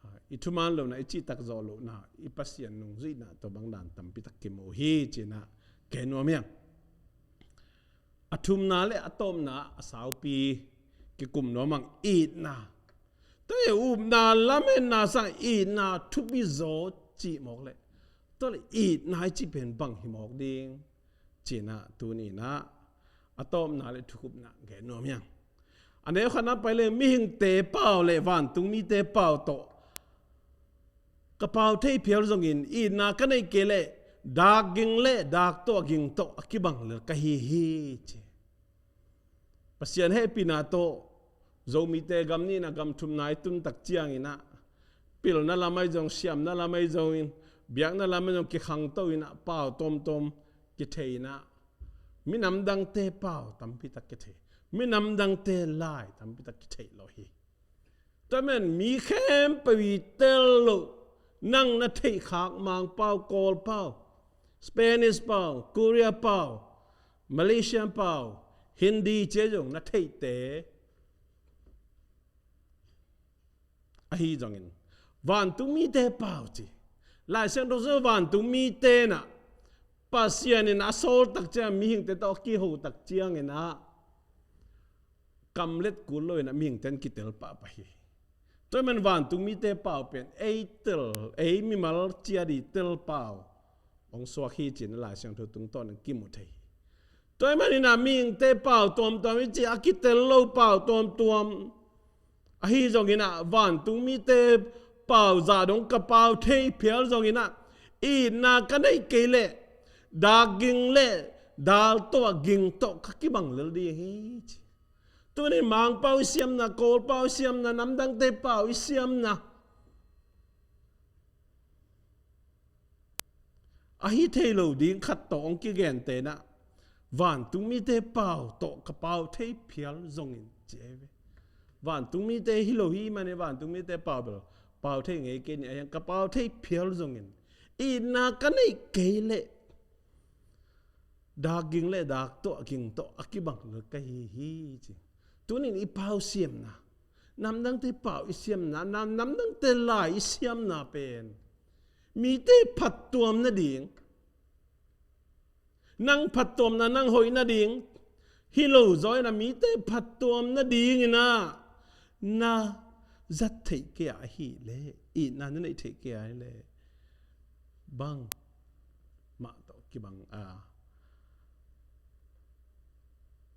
a, i thuman lohna, i cihtak zawh lohna, i Pasian nungzuihna tua bang dan tampi tak kimu hi ci-in ah gen nuam hi ing. A thumna leh a tawpna, a saupi kikum nuam ing, itna. Tua hi upna, lametna sang itna thupi zaw cih mawk leh, tua leh itna i cih pen bang hi mawk ding ci-in ah tuni-in ah a tawpna leh thukhupna gen nuam hi ing. A neu khatna pai leh, mihingte pau leh vantung mite pau tawh ka pau thei phial zongin, itna ka neih kei leh dak ging leh dak tuah ging tawh a kibang lel ka hi hi ci. Pasian hehpihna tawh Zomite gam nihna gam thumna i tun tak ciangin ah, pilna lam ahi zong, siamna lam ahi zongin, biakna lam ahi zong kikhangto in ah, pau tuamtuam kithei in ah, minam dangte pau tampi tak kithei, minam dangte lai tampi tak kithei lo hi. Tua man mi khempeuh i tel loh, nang na theih khak Mangpau, Kawlpau, Spanish pau, Korea pau, Malaysian pau, Hindi ci zong na theihte ahi zongin, vantung mite pau ci. Lai Siangtho sung vantung mite in ah Pasian in a sawl tak ciang, mihingte tawh a kiho tak ciangin ah, kamlet kul lo in ah mihingte in kitel pahpah hi. Tua man vantung mite pau pen ei tel, ei mimal ciat i tel pau hong suak hi ci-in Lai Siangtho tungtawn in kimu thei hi. Tua ahih manin ah mihingte pau tuamtuam i cih a kitel lo pau tuamtuam ahi zongin ah, vantung mite pau zah dong ka pau thei phial zongin ah, itna ka neih kei leh dak ging leh dal tuah ging tawh ka kibang lel ding hi ci. Tuni Mangpau i siamna, Kawlpau i siamna, namdangte pau i siamna ahi thei lo ding khat tawh hong kigente in ah, vantung mite pau tawh ka pau thei phial zongin ci ahi ve. Vantung mite hi lo hi mah in, vantung mite pau bel pau thei ngei kei ni, ahi hang ka pau thei phial zongin, itna ka neih kei leh dak ging leh dak tuah ging tawh a kibang lel ka hi hi ci. Tunin i pau siamna, namdangte pau i siamna, nam, namdangte lai i siamna pen mite phattuam nading, nang phattuamna, nang hoih nading hi lo zaw in ah, mite phattuam nadingin ah na zat theih kei a ahih leh, itna na neih theih kei a ahih leh, bangmah tawh kibang a,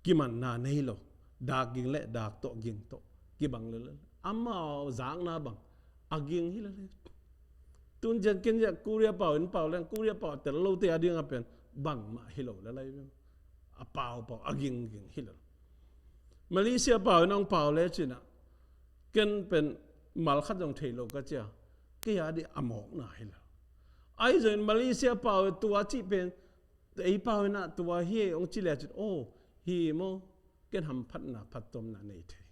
kimanna nei lo. Dak ging le dak tawh ging tawh kibang lel. Amau zakna bang a ging hi lel. Tun ciang ken ciang Korea pau in pau leng Korea pau tel lote a ding a pen bangmah hi lo lel. A pau pau a ging ging hi lel. Malaysia pau in hong pau le cin ah ken pen mal khat zong thei lo ka ci a, kei a ding a mawkna hi lel. Ahi zongin Malaysia pau tua cih pen ei pau in ah tua hi ei hong ci le cin, aw, hi maw, ken hamphatna phattuamna nei thei.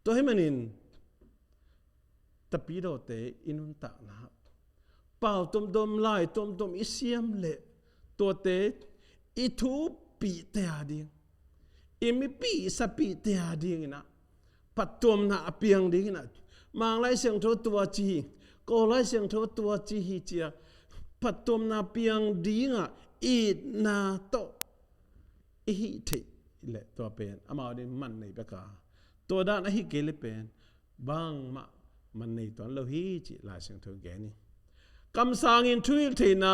Tua hih manin tapidawte i nuntakna pau tuamtuam, lai tuamtuam i siam leh tuate i thupihte a ding, i mipih sapihte a ding in ah phattuamna a piang ding in ah, Mang Lai Siangtho tua ci hi, Kawl Lai Siangtho tua ci hi ci a phattuamna piang ding a itna tawh i hih theih leh tua pen amau ding man nei bek a, tua dan ahih kei leh pen bangmah man nei tuan lo hi cih Lai Siangtho in gen hi. Kamsangin thuhilh theihna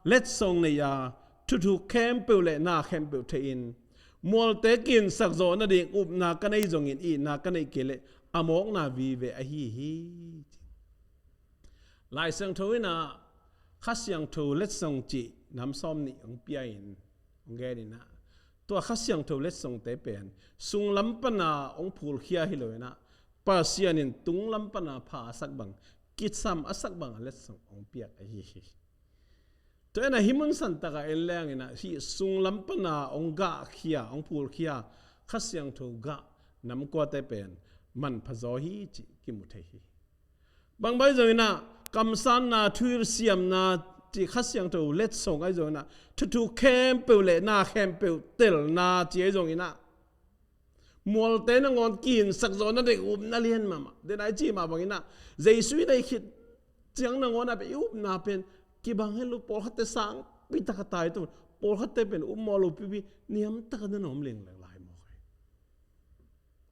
letsong nei a, thuthuk khempeuh le na khempeuh thei in, mualte kinsak zawh nading upna ka nei zongin itna ka neih kei leh a mawkna vive ahi hi. Lai Siangtho in ah Kha Siangtho letsong cih nam sawm nih hong pia in, hong gen in ah, tua Kha Siangtho letsongte pen sunglam pana hong phulkhia hi lo in ah, Pasian in tunglam pana pha a sak bang, kisam a sak bang a letsong hong piak ahi hi. Tua in ah hih mun santaka en leng in ah hih sunglam pana hong gahkhia, hong phulkhia Kha Siangtho gah namkuate pen manpha zaw hi cih kimu thei hi. Bang bang zong in ah kamsanna, thuhilh siamna cih Kha Siangtho letsong ahi zong in ah, thuthuk khempeuh le na khempeuh telna cih ahi zong in ah, mualte nangawn kinsak zawh nading upna lian mahmah. Den a i cih mah bang in ah, Jesu i neih khit ciang nangawn a pen i upna pen kibang hen lo, pawlkhatte sangpi taka tai tu, pawlkhatte pen upmawh lo pipi niamtaka na nawm lengleng lai mawk hi.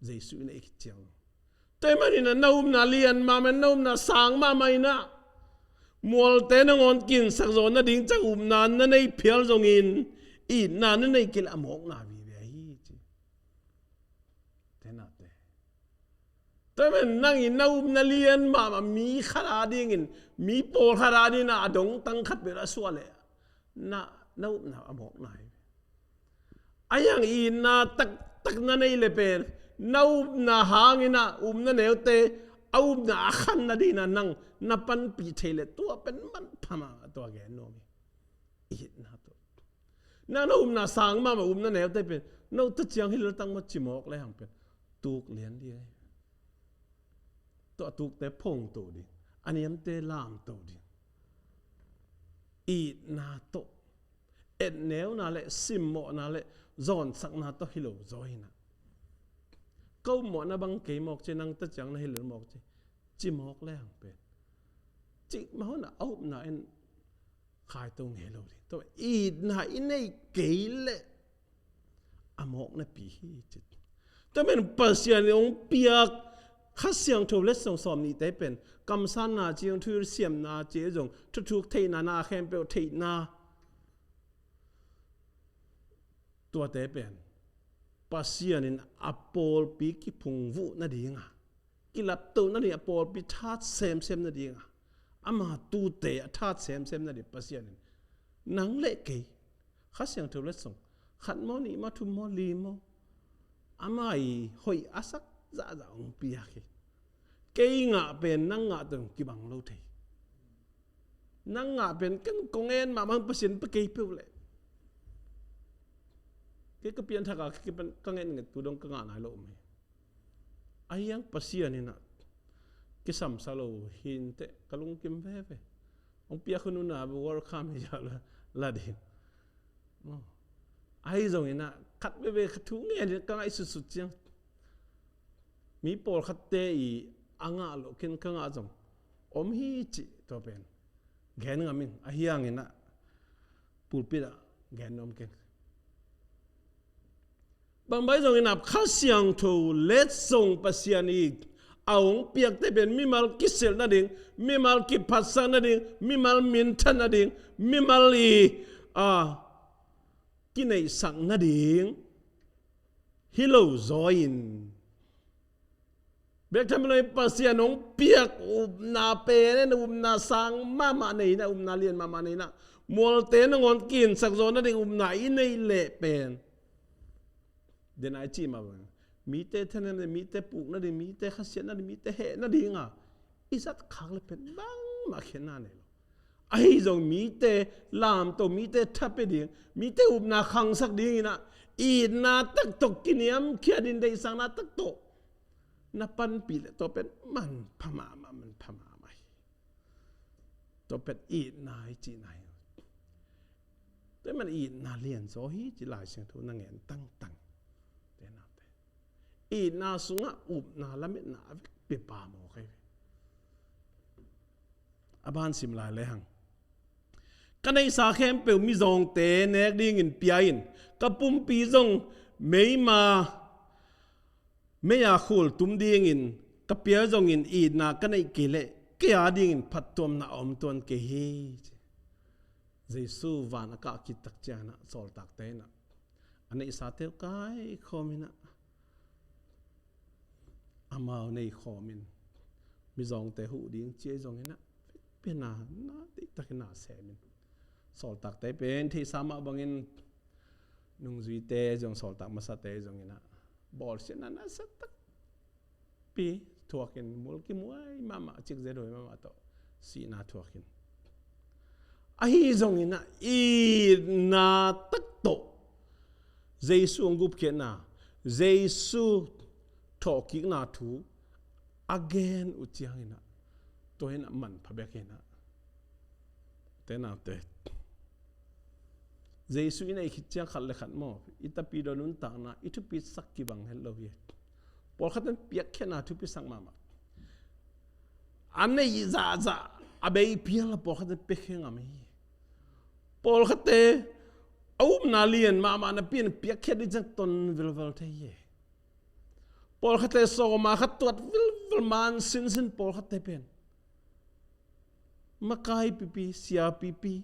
Jesu i neih khit ciang. Tua ahih manin ah na upna lian mahmah, na upna sang mahmah in ah, mualte nangawn kinsak zawh nading ciang upna na nei phial zongin itna na neih kei leh a mawkna vive hi ci. Tenate. Tua ahih manin nang in na upna lian mahmah mi khat a dingin, mi pawlkhat a dingin ah a dongtang khat bel a suah leh na, na upna a mawkna hi. A hiang itna taktak na neih leh pen na upna hangin ah upna neute a upna a khan nading in ah nang na panpih thei leh tua pen manpha mahmah, tua gen nuam hi. Itna tawh. Nang na upna sang mahmah upna neute pen no ta ciang hi lel tang maw ci mawk lehang pen tuk lian ding hi. Tua a tukte phongto ding, a niamte lamto ding. Itna tawh, etneuna le simmawhna le zawnsakna tawh hi lo zaw in ah, ka upmawhna bang kei mawk ci, nang ta ciang na hi lel mawk ci, ci mawk lehang pen, cih mah hun ah a upna in khaito ngei lo ding. Tua itna i neih kei leh a mawkna pi hi ci. Tua pen Pasian in hong piak Kha Siangtho letsong sawm nihte pen kamsanna ci zong, thuhilh siamna ci zong, thuthuk theihna, na khempeuh theihna, tuate pen Pasian in a pawlpi kiphungvuh nading a, kilapto nading a, pawlpi that semsem nading a, ama tuute a that semsem nading Pasian in nang le kei Kha Siangtho letsong khat maw, nih maw, thum maw, li maw, ama i hoih a sak zahzah hong piak hi. Kei ngah pen nang ngah tawh kibang lo thei. Nang ngah pen ken kong en mahmah, Pasian pia kei peuh leh. Kei ka pianthak a, kei pen ka ngetnget tu dong ka ngah nai lo om hi. A hiang Pasian in ah kisamsa lo hi inteh, ka lungkim veve. Hong piak hun un ah welcome hi a la, la ding. Ahi zongin ah khat veve ka thu ngen in ka ngaihsutsut ciang, mi pawlkhatte i a ngah loh ken ka ngah zong om hi cih tua pen gen ngam ing. A hiang in ah pulpit ah gen nuam keng. Bang bang zongin ah Kha Siangtho letsong, Pasian i A hong piakte pen mimal kisilh nading, mimal kiphatsak nading, mimal minthan nading, mimal i, a, kineihsak nading hi lo zaw in, bek tham lo in Pasian hong piak upna pen, upna sang mahmah nei in ah, upna lian mahmah nei in ah, mualte nangawn kinsak zaw nading upna i neih leh pen, den a i cih mah bang, mite thanem nading, mite puk nading, mite khasiat nading, mite heh nading a i zat khak leh pen bangmah khiatna nei lo. Ahi zong mite lamto, mite thapia ding, mite upna khangsak ding in ah, itna tak tawh kiniamkhiat in, deihsakna tak tawh na panpih leh tua pen manpha mahmah, manpha mahmah hi. Tua pen itna i cihna hi. Tua ahih manin itna lianzaw hi ci Lai Siangtho na ngen tangtang. Te naute, itna sungah upna lametna a vekpi pha mawk hi ve. A ban sim lai lehang, ka neihsa khempeuh mizawngte nek dingin pia in, ka pumpi zong meima, mei-a khul tum dingin ka pia zongin, itna ka neih kei leh kei a dingin phattuamna a om tuan kei hi, ci. Jesu van a kah khit tak ciangin ah sawltakte in ah a neihsate uh kaikhawm in ah, amau neikhawm in, mizawngte huh ding ci ahi zongin ah, vekpi a na, na deihtakin na sem in, sawltakte pen theihsa mah bangin nungzuite zong, sawltak masate zongin ah bawlsiatna nasa takpi thuakin, mulkimhuai mahmah, cikzet huai mahmah tawh sihna thuakin, ahi zongin ah itna tak tawh Jesu hong gupkhiatna, Jesu thawhkikna thu a gen uh ciangin ah, tua in ah manpha bek hi in ah. Te naute, Jesu i neih khit ciang khat le khat maw, i tapidaw nuntakna i thupisak kibang het lo hi. Pawlkhat in piakkhiatna thupisak mahmah. A neih zahzah, a bei pial a pawlkhat in piakkhiat ngam hi. Pawlkhatte a upna lian mahmah napi in piakkhiat ding ciang ton vilvel thei hi. Pawlkhatte sawma khat tuat vilvel man sinsin, pawlkhatte pen makai pipi, sia pipi,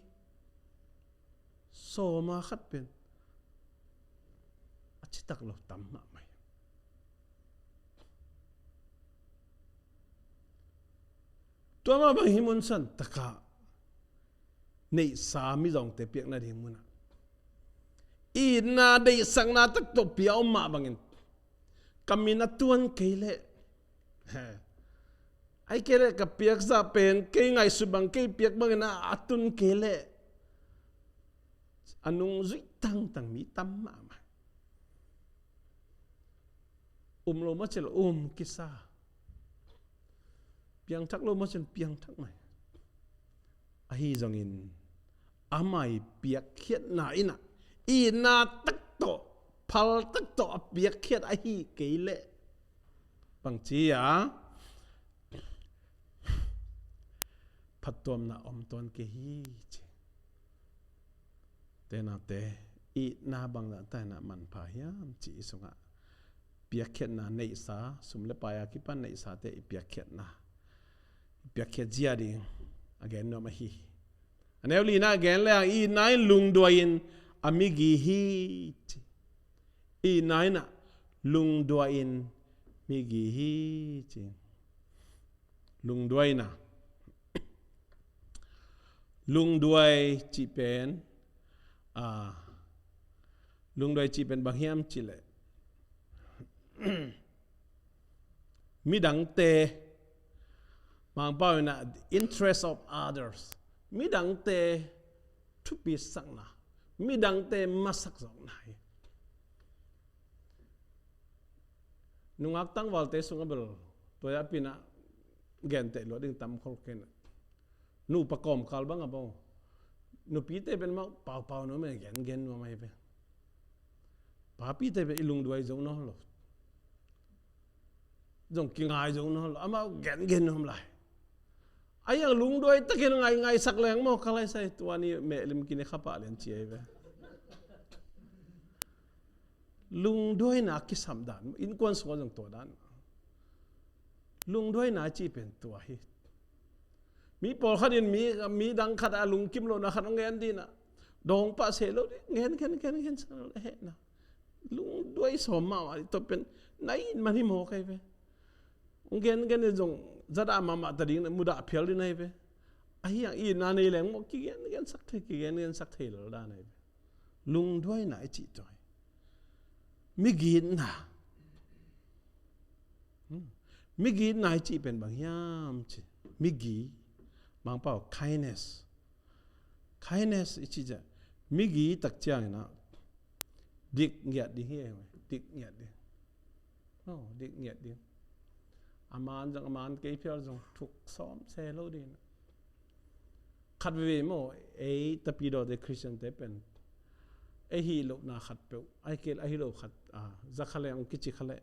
sawma khat pen a citak lo tam mahmah hi. Tua mah bang hi, mun san takah neihsa mizawngte piak nading munah itna deihsakna tak tawh pia om mah bangin, ka min a tuan kei leh, he, ahih kei leh ka piakzah pen kei ngaihsut bang, kei piak bangin a, a tun kei leh, a nungzui tangtang mi tam mahmah. Um lo mah cil um kisa, piangthak lo mah cil piangthak mai. Ahi zongin amah i piakkhiatna in ah, itna tak tawh, phal tak tawh a piakkhiat ahih kei leh, bangci a phattuamna om tuan kei hi, ci. Te naute, itna bangzah taina manpha hiam cih i sungah, piakkhiatna neihsa, sum le pai a kipan neihsate i piakkhiatna, i piakkhiat zia ding a gen nuam ahi hi. A neu lina gen leng, itna in lungduai in a migi hi, ci. Itna in ah lungduai in migi hi, ci. Lungduaina. Lungduai cih pen, a, lungduai cih pen bang hiam cih leh, midangte, Mangpau in ah, the interest of others, midangte thupisakna, midangte masak zawkna hi. Nungak tangvalte sungah bel tua a pi in ah genteh luat ding tam khol kei in ah. Nupa kawmkal bang a bang, nupite pen mah paupau nuam e, gengen nuam ahi ve. Papite pen i lungduai zo nawn lo, zong kingai zo nawn lo, amau gengen nuam lai. A hiang lungduai takin ngai, ngaisak leng maw, ka lai sai, tua ni mehlim kine khapah lian ci ahi ve. Lungduaina kisam dan, innkuan sungah zong tua dan. Lungduaina i cih pen tua hi. Mi pawlkhat in mi, mi dang khat a lungkim lohna khat hong gen ding a, dawng pah se lo ding, gen, gen, gen, gen, hehna. Lungduai sawm mahmah ding, tua pen na it man hi maw kei ve. Hong gen, gen in zong zadah mahmah ta ding, mudah phial ding na hi ve. Ahi hang itna nei leng maw, kigen, gensak thei, kigen, gensak thei lo dan na hi ve. Lungduaina i cih tua hi. Migitna. Hmm. Migitna i cih pen bang hiam ci. Migi, Mangpau, kindness. Kindness i cih ciang, migi tak ciangin ah dik ngiat ding hi, dik ngiat ding. Oh, dik ngiat ding. A man zong, a man kei phial zong thuk sawm se lo ding. Khat veve maw, ei tapidawte Christian te pen ei hih lohna khat peuh, ei kei a hih loh khat, ah, za kha leh, hong kici kha leh,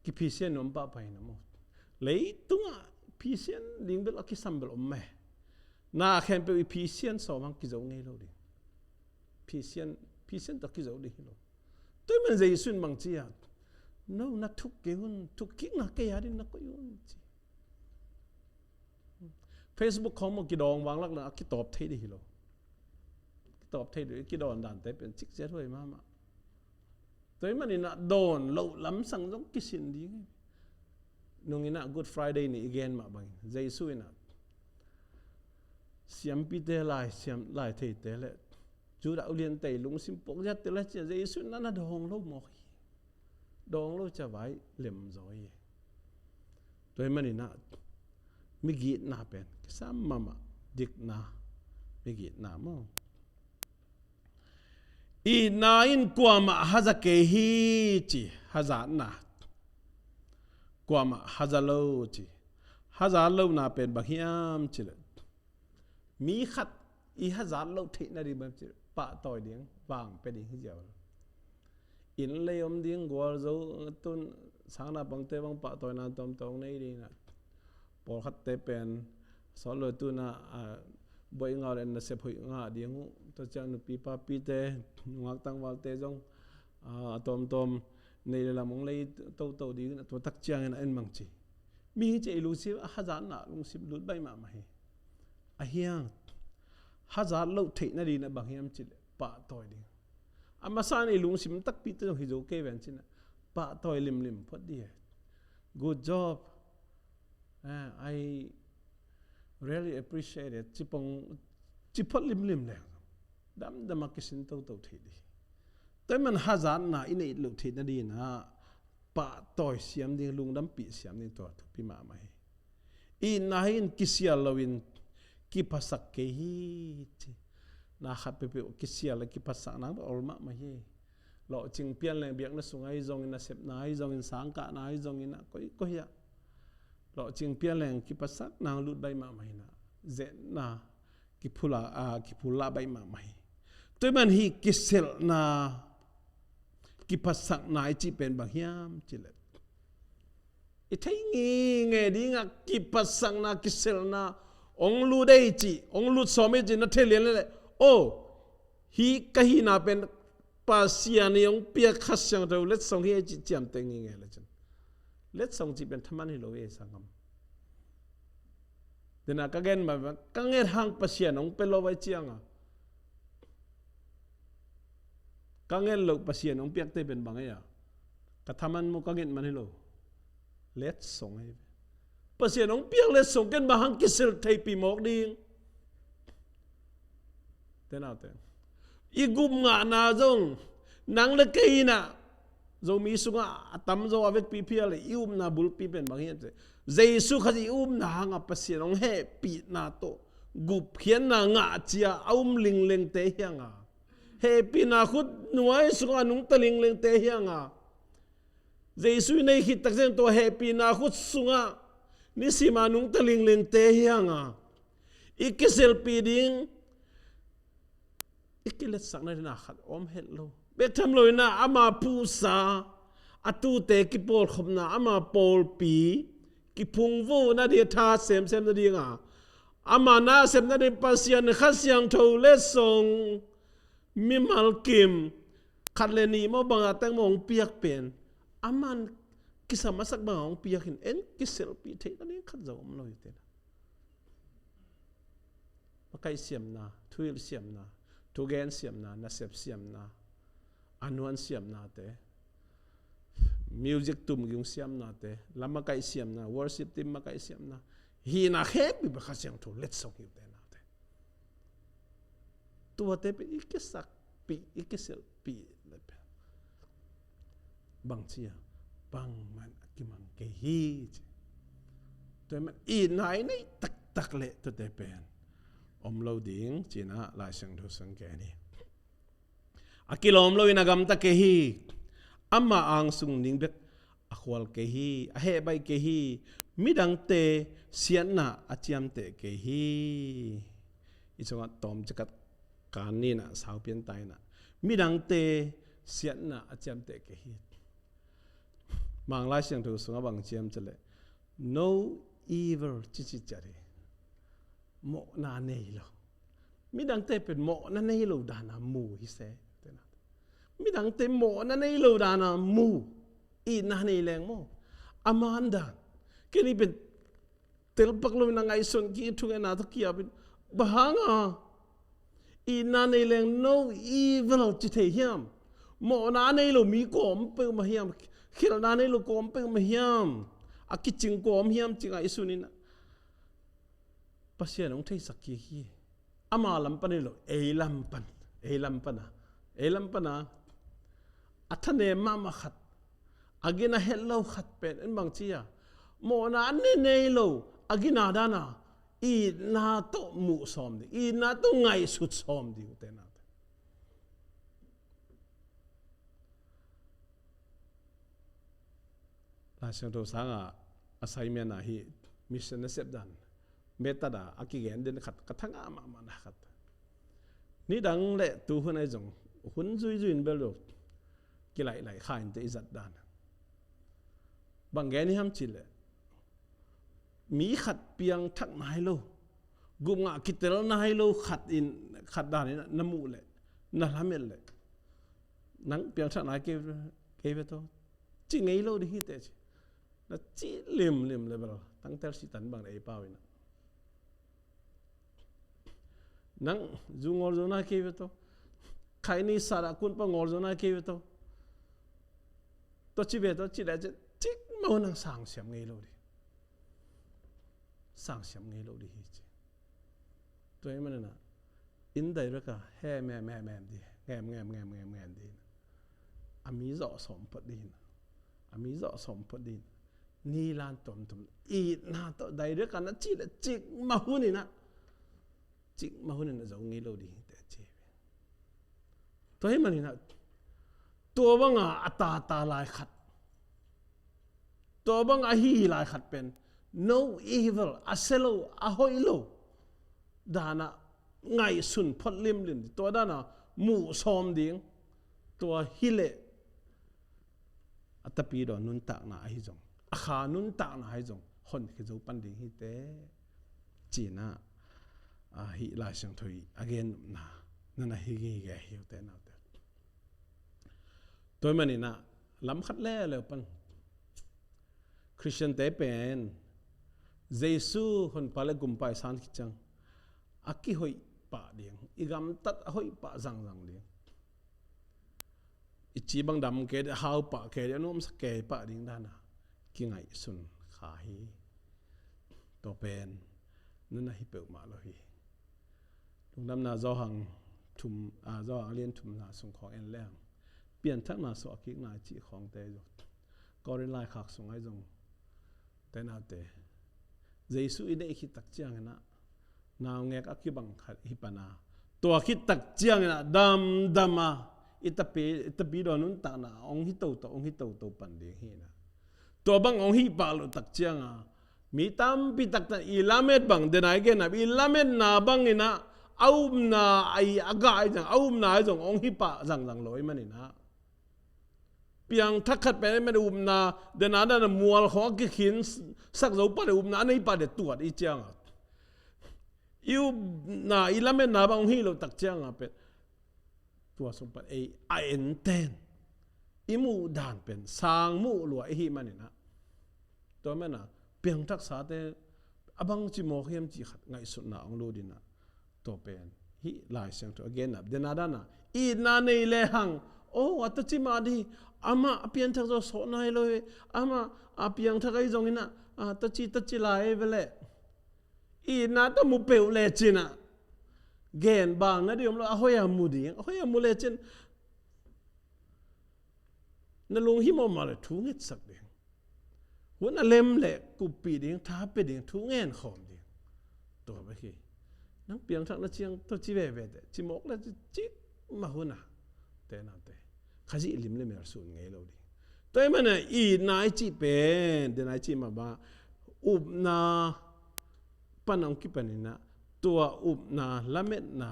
kiphisian nuam pahpah hi na maw. Leitungah phisian ding bel a kisam bel om meh. Na khempeuh i phisian sawm hang kizo ngei lo ding. Phisian, phisian tawh kizo ding hi lo. Tua ahih man Jesu in bang ci a, no, na thuk kei un, thuk kikna kei a ding na koih un ci. Facebook khawng maw kidawng vanglak le a kitawp thei ding hi lo. Kitawp thei ding, kidawn dante pen cikciat huai mahmah. Tua ahih manin ah dawn loh lamsang zong kisin ding hi. Nung in ah Good Friday ni i gen mah bangin Jesu in ah siampite, lai siam, lai theite le Judah uliante lungsim puakziatte le ci a, Jesu in ah na dawng lo mawk hi. Dawng lo ci a vai lem zaw hi. Tua ahih manin ah migitna pen kisam mahmah, dikna, migitna maw. Itna in kuamah haza kei hi ci, hazatna. Kuamah haza lo ci. Hazat lohna pen bang hiam ci le, mi khat i hazat loh theih nading bang ci le, pahtawi ding, vang pia ding hi ziau. Inn lei om ding, gualzo, tun sang naupangte bang pahtawina tawmtawm nei ding a. Pawlkhatte pen sawt lo tu in ah, a, buai ngah le nasep hoih ngah ding uh. Tua ciang nupi papite, nungak tangvalte zong, a, a tawmtawm nei le lam hong lei toto ding in a, tua tak ciangin a en mang ci. Mi hi ci a i lungsim a hazatna lungsim lut baih mahmah hi. Ahi hang hazat loh theih nading in ah bang hiam ci le pahtawi ding. A masa in i lungsim takpite zong hi zo kei ven ci in ah pahtawi limlim phot ding hi. Good job. Eh, I really appreciate it. Ci pong, ci phot limlim leng damdam a kisin toto thei ding. Tua ahih man hazatna i neih loh theih nading in ah pahtawi siam ding, lungdampih siam ding tua thupi mahmah hi. Itna hi in kisial loin kiphasak kei hi ci. Na khat peuhpeuh kisial a kiphasak nang ol mahmah hi. Lawhcing pian leng biakna sung ahi zongin, nasepna ahi zongin, sangkahna ahi zongin ah, koikoi ah lawhcing pian leng kiphasak nang lut baih mahmah hi in ah, zetna kiphula, a, kiphula baih mahmah hi. Tua ahih man hih kiselhna, kiphasakna i cih pen bang hiam ci le, i thei ngingei ding a kiphatsakna, kiselhna hong lut ei cih, hong lut sawm ei cih na thei lian leh, aw, hih ka hihna pen Pasian in hong piak Kha Siangtho letsong hi ei cih ciamteh ngingei le cin. Letsong cih pen thaman hi lo ei sanggam. Dena ka gen mah, ka nget hang Pasian hong pia lo vai ciang a, ka nget loh Pasian hong piakte pen bang ei a, ka thaman maw, ka nget man hi lo. Letsong hi. Pasian hong piak letsong ken bang hang kisil theihpih mawk ding. Te naute, i gup ngahna zong nang le kei in ah, Zomi sungah a tamzaw a vekpi phial le i upna bulpi pen bang hiam cih leh, Jesu Khazih i upna hangah Pasian hong hehpihna tawh gupkhiatna ngah cia a um linglengte hi hang a, hehpihna khut nuai sungah nungta linglengte hi hang a, Jesu i nei khit takciang tua hehpihna khut sungah nisima nungta linglengte hi hang a, i kiselpih ding, i kiletsakna ding a khat om het lo. Bek tham lo in ah ama phuhsa, a tuute kipawlkhopna, ama pawlpi kiphungvuh nading, tha semsem nading a, ama nasep nading Pasian Kha Siangtho letsong, mimal kim khat le nih maw, bang a teng maw hong piak pen, aman kisam a sak bang a hong piak in en kiselpih theih na ding khat zong om lo hi tena. Makaih siamna, thuhilh siamna, thugen siamna, nasep siamna, a nuan siamnate, music tum ging siamnate, lam makaih siamna, worship team makaih siamna, hihna khempeuh bang Kha Siangtho letsong hi uh tenate. Tuate pen i kisakpih, i kiselpih le pen bangci a, bangman a kimang kei hi ci. Tua man i nai nei taktak le tuate pen om lo ding cina Lai Siangtho sung kei ni. A kilawm lo in a gamta kei hi. Ama angsung ning bek a khual kei hi, a hehbaih kei hi. Midangte siatna a ciamteh kei hi. I sungah tawm cikat kan nina saupian taina. Midangte siatna a ciamteh kei hi. Manglai Siangtho sungah bang ciam cale, no evil cici ciat hi. Mawhna nei lo. Midangte pen mawhna nei lo dana mu hi se. Midangte mawhna nei lo dana mu. Itna nei leng maw? A man dan. Kei ni pen telpak lo in a ngaihsun ki thungetna tawh kiapin, bang hanga itna nei leng no evil ci thei hiam? Mawhna nei lo mi kawm peuhmah hiam? Khelhna nei lo kawm peuhmah hiam? A kicing kawm hiam ci ngaihsun in a Pasian hong theisak kik hi. Ama lam pan hi lo, ei lam pan, ei lam pana, ei lam pana a thanem mahmah khat, a gina het lo khat pen en bang ci a, mawhna a ne nei lo, a gina dana itna tawh muh sawm ding, itna tawh ngaihsut sawm ding tenate. Lai Siangtho sanga assignment ahi mission na sep dan method a a kigen den khat ka thanga mahmahna khat. Nidang le tuhun ahi zong hun zuizui in bel lo kilaihlai kha inte i zat dan. Bang gen i ham cih leh mi khat piangthak nai lo, gupngah kitel nai lo khat in, khat dan in na muh leh na lamet leh nang piangthak nai kei, kei ve tawh ci ngei lo ding hi teh ci. Na cih limlim le bel tangtel Satan bang ei pau in a, nang zu ngawl zo nai kei ve tawh, khaini sat a kunpa ngawl zo nai kei ve tawh, tawh ci ve tawh ci leh ci, cikmah hun nang sangsiam ngei lo ding. Sangsiam ngei lo ding hi ci. Tua ahih manin a, in direct a hem hem hem hem ding, ngem ngem ngem ngem ngem ding. A mi zawh sawm phot ding. A mi zawh sawm phot ding. Ni lan tuamtuam itna tawh direct a na cih leh cikmah hun in a, cikmah hun in a zo ngei lo ding hi teh ci. Tua ahih manin a, tua banga a tata lai khat, tua banga a hi lai khat pen no evil, a sia lo, a hoih lo dana ngaihsun phot limlim, tua dana muh sawm ding. Tua hi leh a tapidaw nuntakna ahi zong, a kha nuntakna ahi zong honkhia zo pan ding hi teh ci-in a, a, hih Lai Siangtho i a gen nopna na na hi gige hi uh teh naute. Tua ahih manin a, lam khat leuleu pan Khristiante pen Jesu honpa le gumpa i san khit ciang a kihoih pah ding, i gamtat a hoih pah zangzang ding, i ci bang dam kei ding, a hau pah kei ding, a nuamsa kei pah ding dana kingaihsun kha hi. Tua pen na na hi peuhmah lo hi. Lungdamna Johan thum, a, Johan a lian thumna sung khawng en leng, pianthakna suah kikna i cih khawngte zong, Korin laikhak sung ahi zong, te naute, Jesu i neih khit tak ciangin a, naungek a kibang khat hi pan a, tua khit tak ciangin a damdam a, i tapi, i tapidaw nuntakna hong hi toto, hong hi toto pan ding hi na. Tua bang hong hih pah loh tak ciang a, mi tampi takte i lamet bang, den a i gen a, i lametna bangin a, a upna a, i a gah ahi zong, a upna ahi zong hong hih pah zangzang lo ahih manin a, piangthak khat pen ahih manin upna, den a dan a mual khawng a kikhin sak zo pah leh upna a nei pah leh tuat i ciang a, i upna, i lametna bang hong hih loh tak ciang a pen tua sung pan ei a enten i muh dan pen sang muh lua i hih manin a, Tua mana piangthaksate a bang cimawk hiam cih khat ngaihsutna hong lut in ah, tua pen hih Lai Siangtho a genna, dena dana itna nei lehang, oh, a taci mah di, amah a pianthak zaw sawh nai lo hi, amah a piangthak ahi zongin ah, a taci taci lai ve leh, itna tawh mu peuh lecin ah, gen bang na di om lo, a hoih a mu ding, a hoih a mu lecin na lunghimawh mah le thu ngetsak ding. Hun a lem le kuppih ding, tha pia ding, thu ngen khawm ding. Tua bek hi. Nang piangthak na ciang tua ci veve teh, cimawk le ci, ci mah hun a, te nate, Khazih lim le mel sun ngei lo ding. Tua ahih manin itna i cih pen, dena i cih mah bang, upna pan hong kipan in ah, tua upna, lametna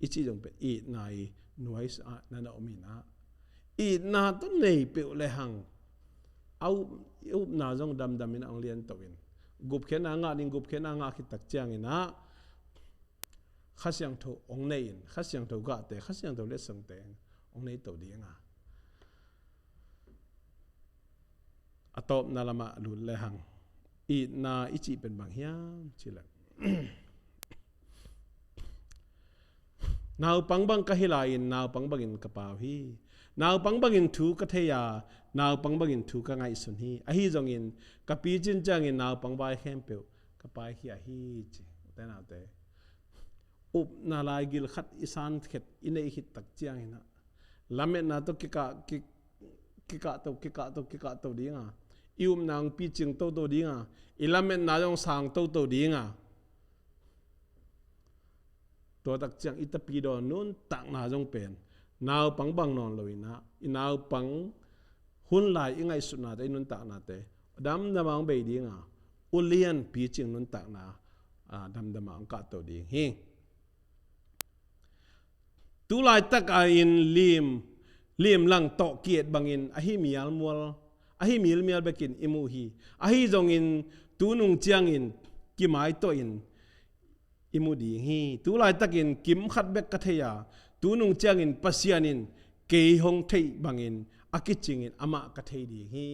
i cih zong pen itna i nuaisa ah na na om in ah, itna tawh nei peuh lehang, a up, i upna zong damdam in ah hong lianto in, gupkhiatna ngah ding, gupkhiatna ngah khit tak ciangin ah Kha Siangtho hong nei in, Kha Siangtho gahte, Kha Siangtho letsongte hong nei to ding a. A tawpna lamah lut lehang, itna i cih pen bang hiam cih leh, naupang bang ka hi lai-in naupang bangin ka pau hi. Naupang bangin thu ka thei a, naupang bangin thu ka ngaihsun hi. Ahi zongin ka picin ciangin naupang vai khempeuh ka paikhia hi, ci. Ute naute, upna laigil khat i san khet, i neih khit tak ciangin ah, lametna tawh kikah, ki, kikah to, kikah to, kikah to ding a, i upna hong picing toto ding a, i lametna zong sang toto ding a, tua tak ciang i tapidaw nuntakna zong pen naupang bang nawn lo in ah, i naupang hun lai i ngaihsutnate, i nuntaknate damdam a hong bei ding a, ulian picing nuntakna, a, damdam a hong kahto ding hi. Tu laitak a in lim, limlang tawh ki-et bangin ahi mialmual, ahi milmial bekin i mu hi. Ahi zongin tunung ciangin kimaitawh in i mu ding hi. Tu laitakin kim khat bek ka thei a, tunung ciangin Pasian in kei hong theih bangin a kicingin amah ka thei ding hi.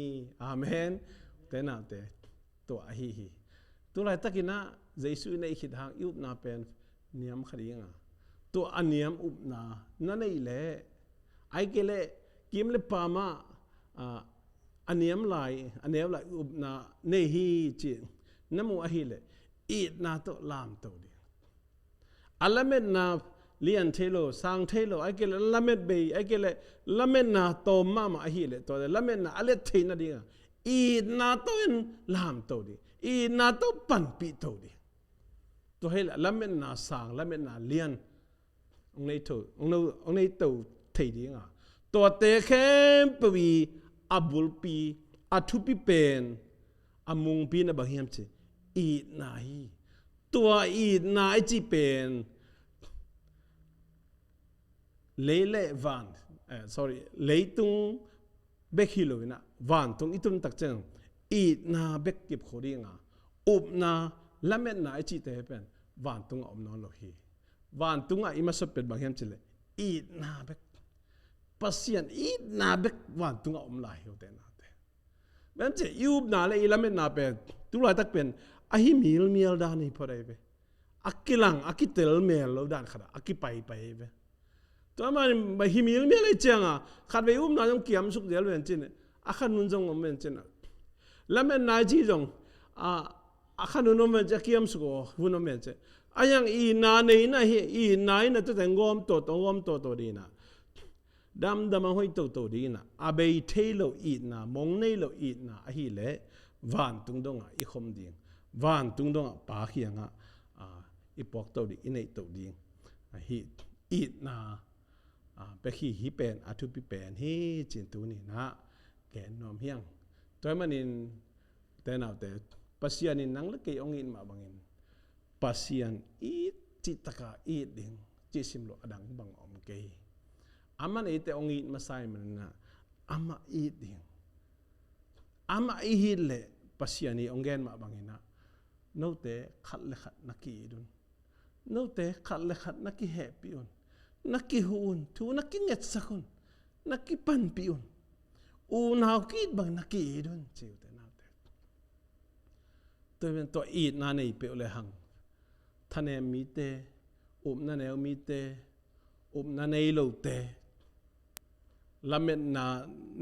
Amen. Ute naute, tua ahi hi. Tu laitakin ah Jesu i neih khit hang i upna pen niam kha ding a, tua a niam upna na neih leh, ahih kei leh kim le pam ah, a, a niam lai, a neu lai upna nei hi cih na muh ahih leh, itna tawh lamto ding. A lametna lian thei lo, sang thei lo, ahih kei leh lamet bei, ahih kei leh lametna tawm mahmah ahih leh, tua leh lametna a let theih nading a itna tawh in lamto ding, itna tawh panpih to ding. Tua hi leh lametna sang, lametna lian hong nei to, hong nei, hong nei to thei ding a, tuate khempeuh i a bulpi, a thupi pen, a mungpi na bang hiam cih leh itna hi. Tua itna i cih pen lei le van, eh, sorry, leitung bek hi lo in ah, vantung i tun tak ciang itna bek kipkho ding a, upna, lametna i cihte pen vantung ah om nawn lo hi. Vantung ah i masa pen bang hiam cih leh itna bek. Pasian itna bek vantung ah om lai hi, ute naute. Bang hiam cih leh i upna le i lametna pen tu laitak pen ahi milmial dan hi phot ahi ve. A kilang, a kitel mel lo dan khat ah a kipaipai ahi ve. Tua mah in bang hi milmial ahi ciang a, khatvei upna zong kiamsuk zel ven cin, a kha nun zong om ven cin a, lametna i cih zong, a, a kha nun om ven cin, a kiamsuk aw hun om ven cin. A hiang itna nei in ah hi, itna in ah tuate hong gawm toto, hong gawm toto ding in ah, damdam a hoih toto ding in ah, a bei thei lo itna, mong nei lo itna ahih leh vantung dong ah i khom ding, vantung dong ah Pa kiang ah, a, i puak to ding, i neih to ding. A, hih itna, a, bek hi, hih pen a thupi pen hi cih tuni in ah gen nuam hi ing. Tua ahih manin ute naute, Pasian in nang le kei hong it mah bangin, Pasian it cih tak a it ding cih sim loh a dang bang om kei. Amah in eite hong it masa ahih manin ah, amah it ding. Amah i it leh, Pasian in hong gen mah bangin ah, note khat le khat na ki-it un. Note khat le khat na kihehpih un. Na kihuh un. Thu na kingetsak un. Na kipanpih un. Unau ki-it bang na ki-it un, ci, ute naute. Tua pen tua itna nei peuh le hang, thanem mite, upna neu mite, upna nei lote, lametna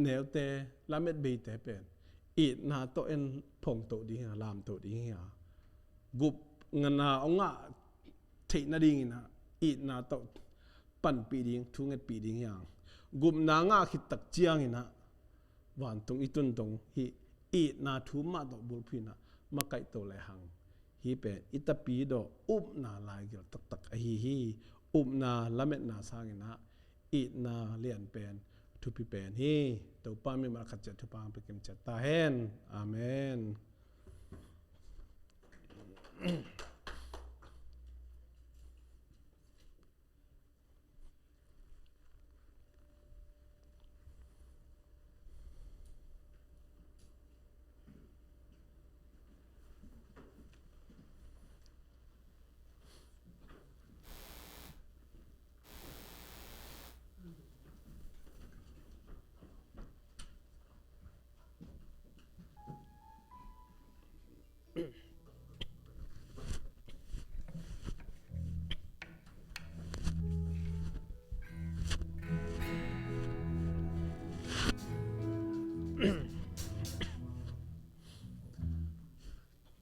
neute, lamet beite pen itna tawh en phongto ding hi a, lamto ding hi a. Gupna hong ngah theih nadingin ah itna tawh panpih ding, thungetpih ding hi a. Gupna ngah khit tak ciangin ah vantung i tun dong hi, itna thu mah tawh bulphuh in ah makaihto le hang, hih pen i Tapidaw upna laigelh taktak ahi hi. Upna lametna sangin ah itna lian pen thupi pen hi. Topa mimal khat ciat thupha hong pia kim ciat ta hen. Amen.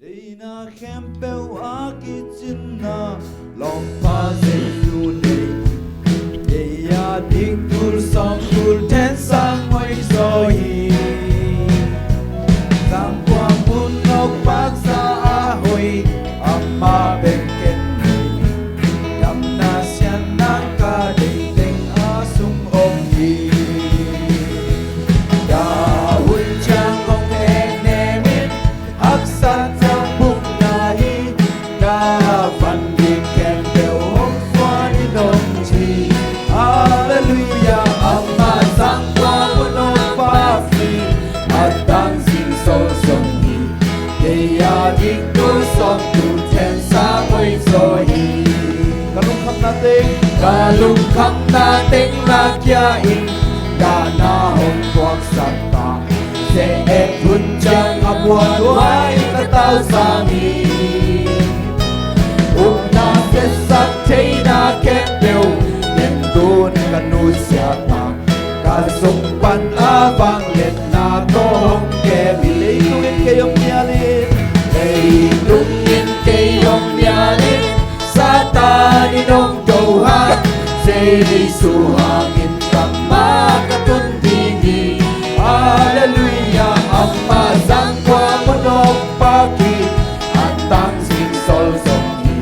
Deihna khempeuh a kicinna lawngpa Jesu nei. Kei a dik tul sawm tul then sang hoi zaw hi. Sang kua mun nok paksa a hoi, amah bek ken nei. Damna sianna ka deih teng a sung om hi. Tua hun ciang hong hehnem in, haksat cambukna hi. Ka van bik khempeuh hong suan in hong ci. Halleluiah, amah sang kua mun hong pai hi. A tang zing sol zong hi. Kei a dik tul sawm tul then sang hoi zaw hi. Ka lungkhamna teng, ka lungkhamna teng na kia in, dahna hong puaksak ta. Ze-et hun ciang a muan huai ka tau sang hi. Upna siatsak theihna khempeuh, nen tun ka nusia ta. Ka sung pan a vangliatna tawh hong kem hi. Leitung in kei hong nial in, leitung in kei hong nial in, Satan in hong do hang, Jesu hangin bangmah ka tun ding hi. Halleluiah, amah sang kua mun hong pai hi. A tang zing sol zong hi.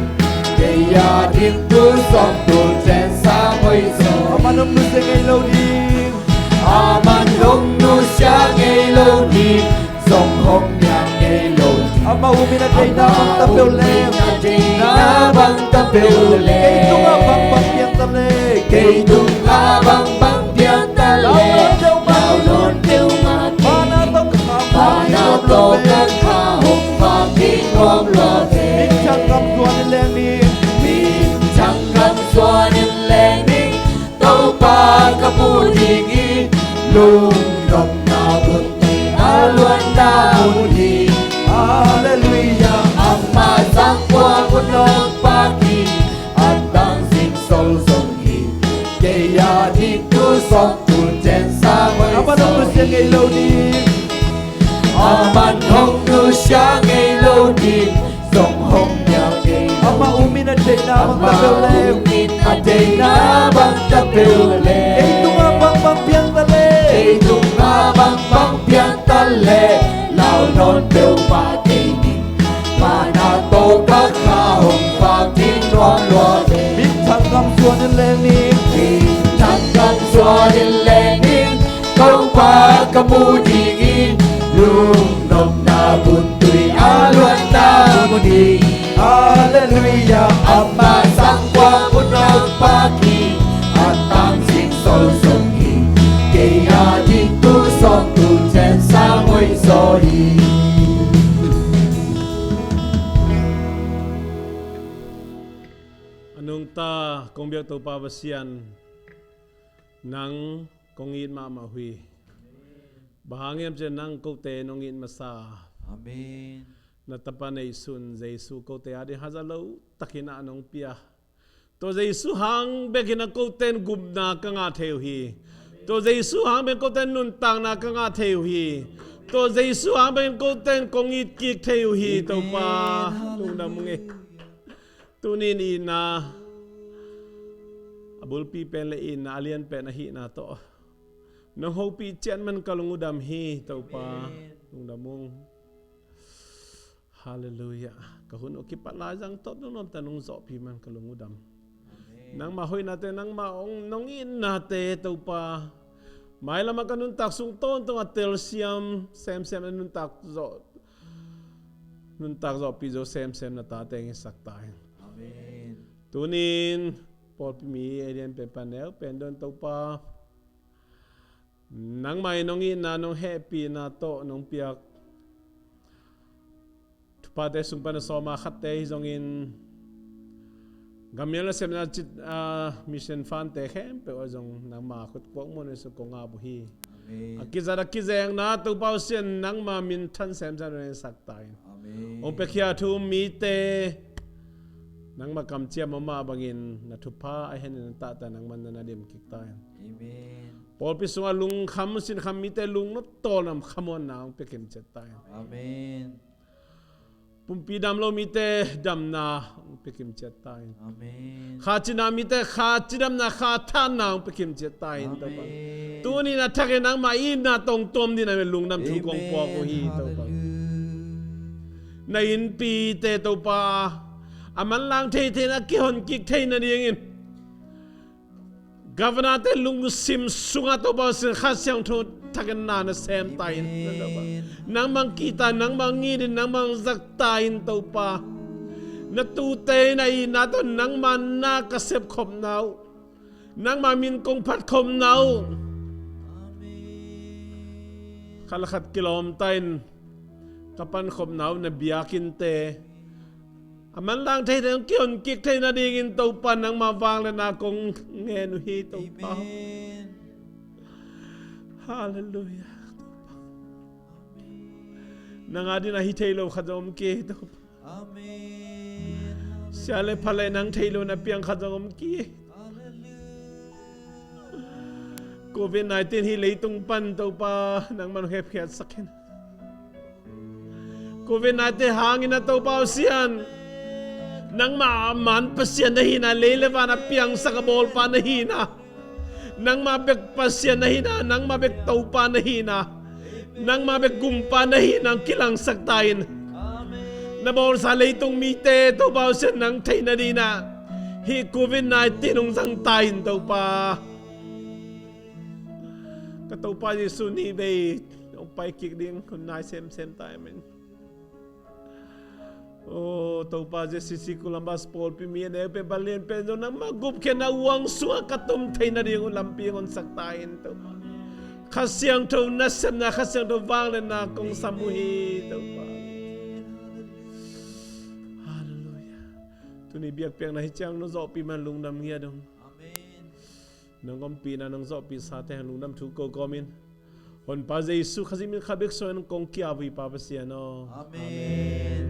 Kei a dik tul sawm tul then sang hoi zaw. Amah hong nusia ngei lo ding. Amah hong nusia ngei lo ding. Zong hong nia ngei lo ding. Amah um in a deihna bang ta peuh leh, amah um in a deihna bang ta peuh leh, kei tungah bangbang piang ta leh, kei tungah bangbang piang ta leh, lau nawn peuhmah, lau nawn peuhmah, mana tawh ka kha hong, mana tawh ka kha hong vak ding nuam lua ve. Minthang gam zuan in leng ning. Minthang gam zuan in leng ning. Topa ka mu ding hi, lungnopna buntui a luanna mun hi. Halleluiah, amah sang kua mun hong pai hi. A tang zing sol zong hi. Kei a dik tul sawm tul then sang hoi zaw hi. Amah hong nusia ngei lo ding. Amah hong nusia ngei lo ding. Zong hong nia ngei lo. Amah um in a deihna bang ta peuh leh, amah um in a deihna bang ta peuh leh, kei tungah bangbang piang ta leh, kei tungah bangbang piang ta leh, lau nawn peuhmah kei ning. Mana tawh ka kha hong vak ding nuam lua ve. Minthang gam zuan in leng ning. Minthang gam zuan in leng ning. Topa ka mu ding hi, lungnopna buntui a luanna mun hi. Halleluiah, amah sang kua mun hong pai hi. A tang zing sol zong hi. Kei a dik tul sawm tul then sang hoi zaw hi. A nungta kong biak Topa Pasian, nang kong it mahmah uh hi. Bang hang hiam cih leh nang kote nong it masa. Amen. Na tapa neihsun Jesu kote ading haza lo takin a nong pia. Tua Jesu hang bekin a koten gupna ka ngah thei uh hi. Tua Jesu hang bekin koten nuntakna ka ngah thei uh hi. Tua Jesu hang bekin koten kong it kik thei uh hi. Amen. Topa, hallelujah. Lungdam ung e. Tunin itna a bulpi pen le itna a lian pen ahihna tawh nong hopih ciat man ka lungdam hi Topa. Amen. Lungdam ung. Hallelujah. Ka hun uh kipat lai zang tawp nong nuamta nong zawhpih man ka lungdam. Amen. Nangmah hoihnate, nangmah ong nong itnate Topa. Mailam a ka nuntak sung tawntung a telsiam semsem a nuntak zawh nuntak zawhpih zo semsem na tate hong hisak ta in. Amen. Tunin pawlpi mi a lian pen pan neu pen don Topa, nangmah in nong itna nong hehpihna tawh nong piak thuphate sung pan a sawma khatte hi zongin, Gamial nasepna cih, ah, mission fund te khempeuh ah zong nangma khut kuak muan in suk kong ap uh hi. Amen. A kizat a kizengna Topa uh Pasian nangma min than semsem na sak ta in. Amen. Ong piakhia thu mite nangma kamciam mah bangin na thupha a hen in a tahta nangman na na dim kik ta in. Amen. Pawlpi sungah lungkham sinkham mite lungnuam tawlnam khamuanna ong piakhia ciat ta in. Amen. Pumpi dam lo mite damna ong piakhia ciat ta in. Amen. Kha cina mite kha cidamna kha thanna ong piakhia ciat ta in. Amen. Topa, tuni na thakin nangmah itna tawh tuam dingin lungdam thu kong puak uh hi. Amen. Topa, hallelujah. Na innpite Topa, a manlang theithei na kihon kik theih nadingin Governor te lungsim sungah Topa uh sin Kha Siangtho thakin na na sem ta in. Amen. Nangmah kihta, nangmah ngit in, nangmah zat ta in Topa. Na tute na itna tawh nangmah na ka sepkhopna uh, nangmah min kong phatkhopna uh, khat le khat kilawm ta in ka pankhopna uh na biakinnte a manlang theithei hong kihon kik theih nadingin Topa nangmah vangliatna kong ngen uh hi Topa. Amen. Hallelujah. Topa, nang adingin a hi thei lo khat zong om kei Topa. Amen. Sia le pha le nang thei lo na piang khat zong om kei. Hallelujah. Covid nineteen hi leitung pan Topa nangman hepkhiatsak in. Covid nineteen hangin a Topa uh Pasian, nangmah a man Pasian na hina, lei le van a piangsak a bawlpa na hina, nangmah bek Pasian na hina, nangmah bek Topa na hina, nangmah bek gumpa na hina kilangsak ta in. Na bawlsa leitung mite Topa uh Pasian nang theih nadingin hih Covid nineteen hong zang ta in Topa. Ka Topa Jesu nih vei hong pai kik ding hun nai semsem ta in. O Topa, J C C Columbus pawlpi mi a neu pen, a lian pen zong nangmah gupkhiatna uang sungah ka tum theih nading uh lampi hong honsak ta in Topa. Kha Siangtho nasepna, Kha Siangtho vangliatna kong sam uh hi Topa. Hallelujah. Tuni biakpiakna hi ciang nong zawhpih man lungdam ngiat ung. Amen. Nong ompihna nong zawhpihsate hang lungdam thu ko kawm in Honpa Jesu Khazih min khat bek suangin kong ki-ap uh hi Pa Pasian aw. Amen. Amen.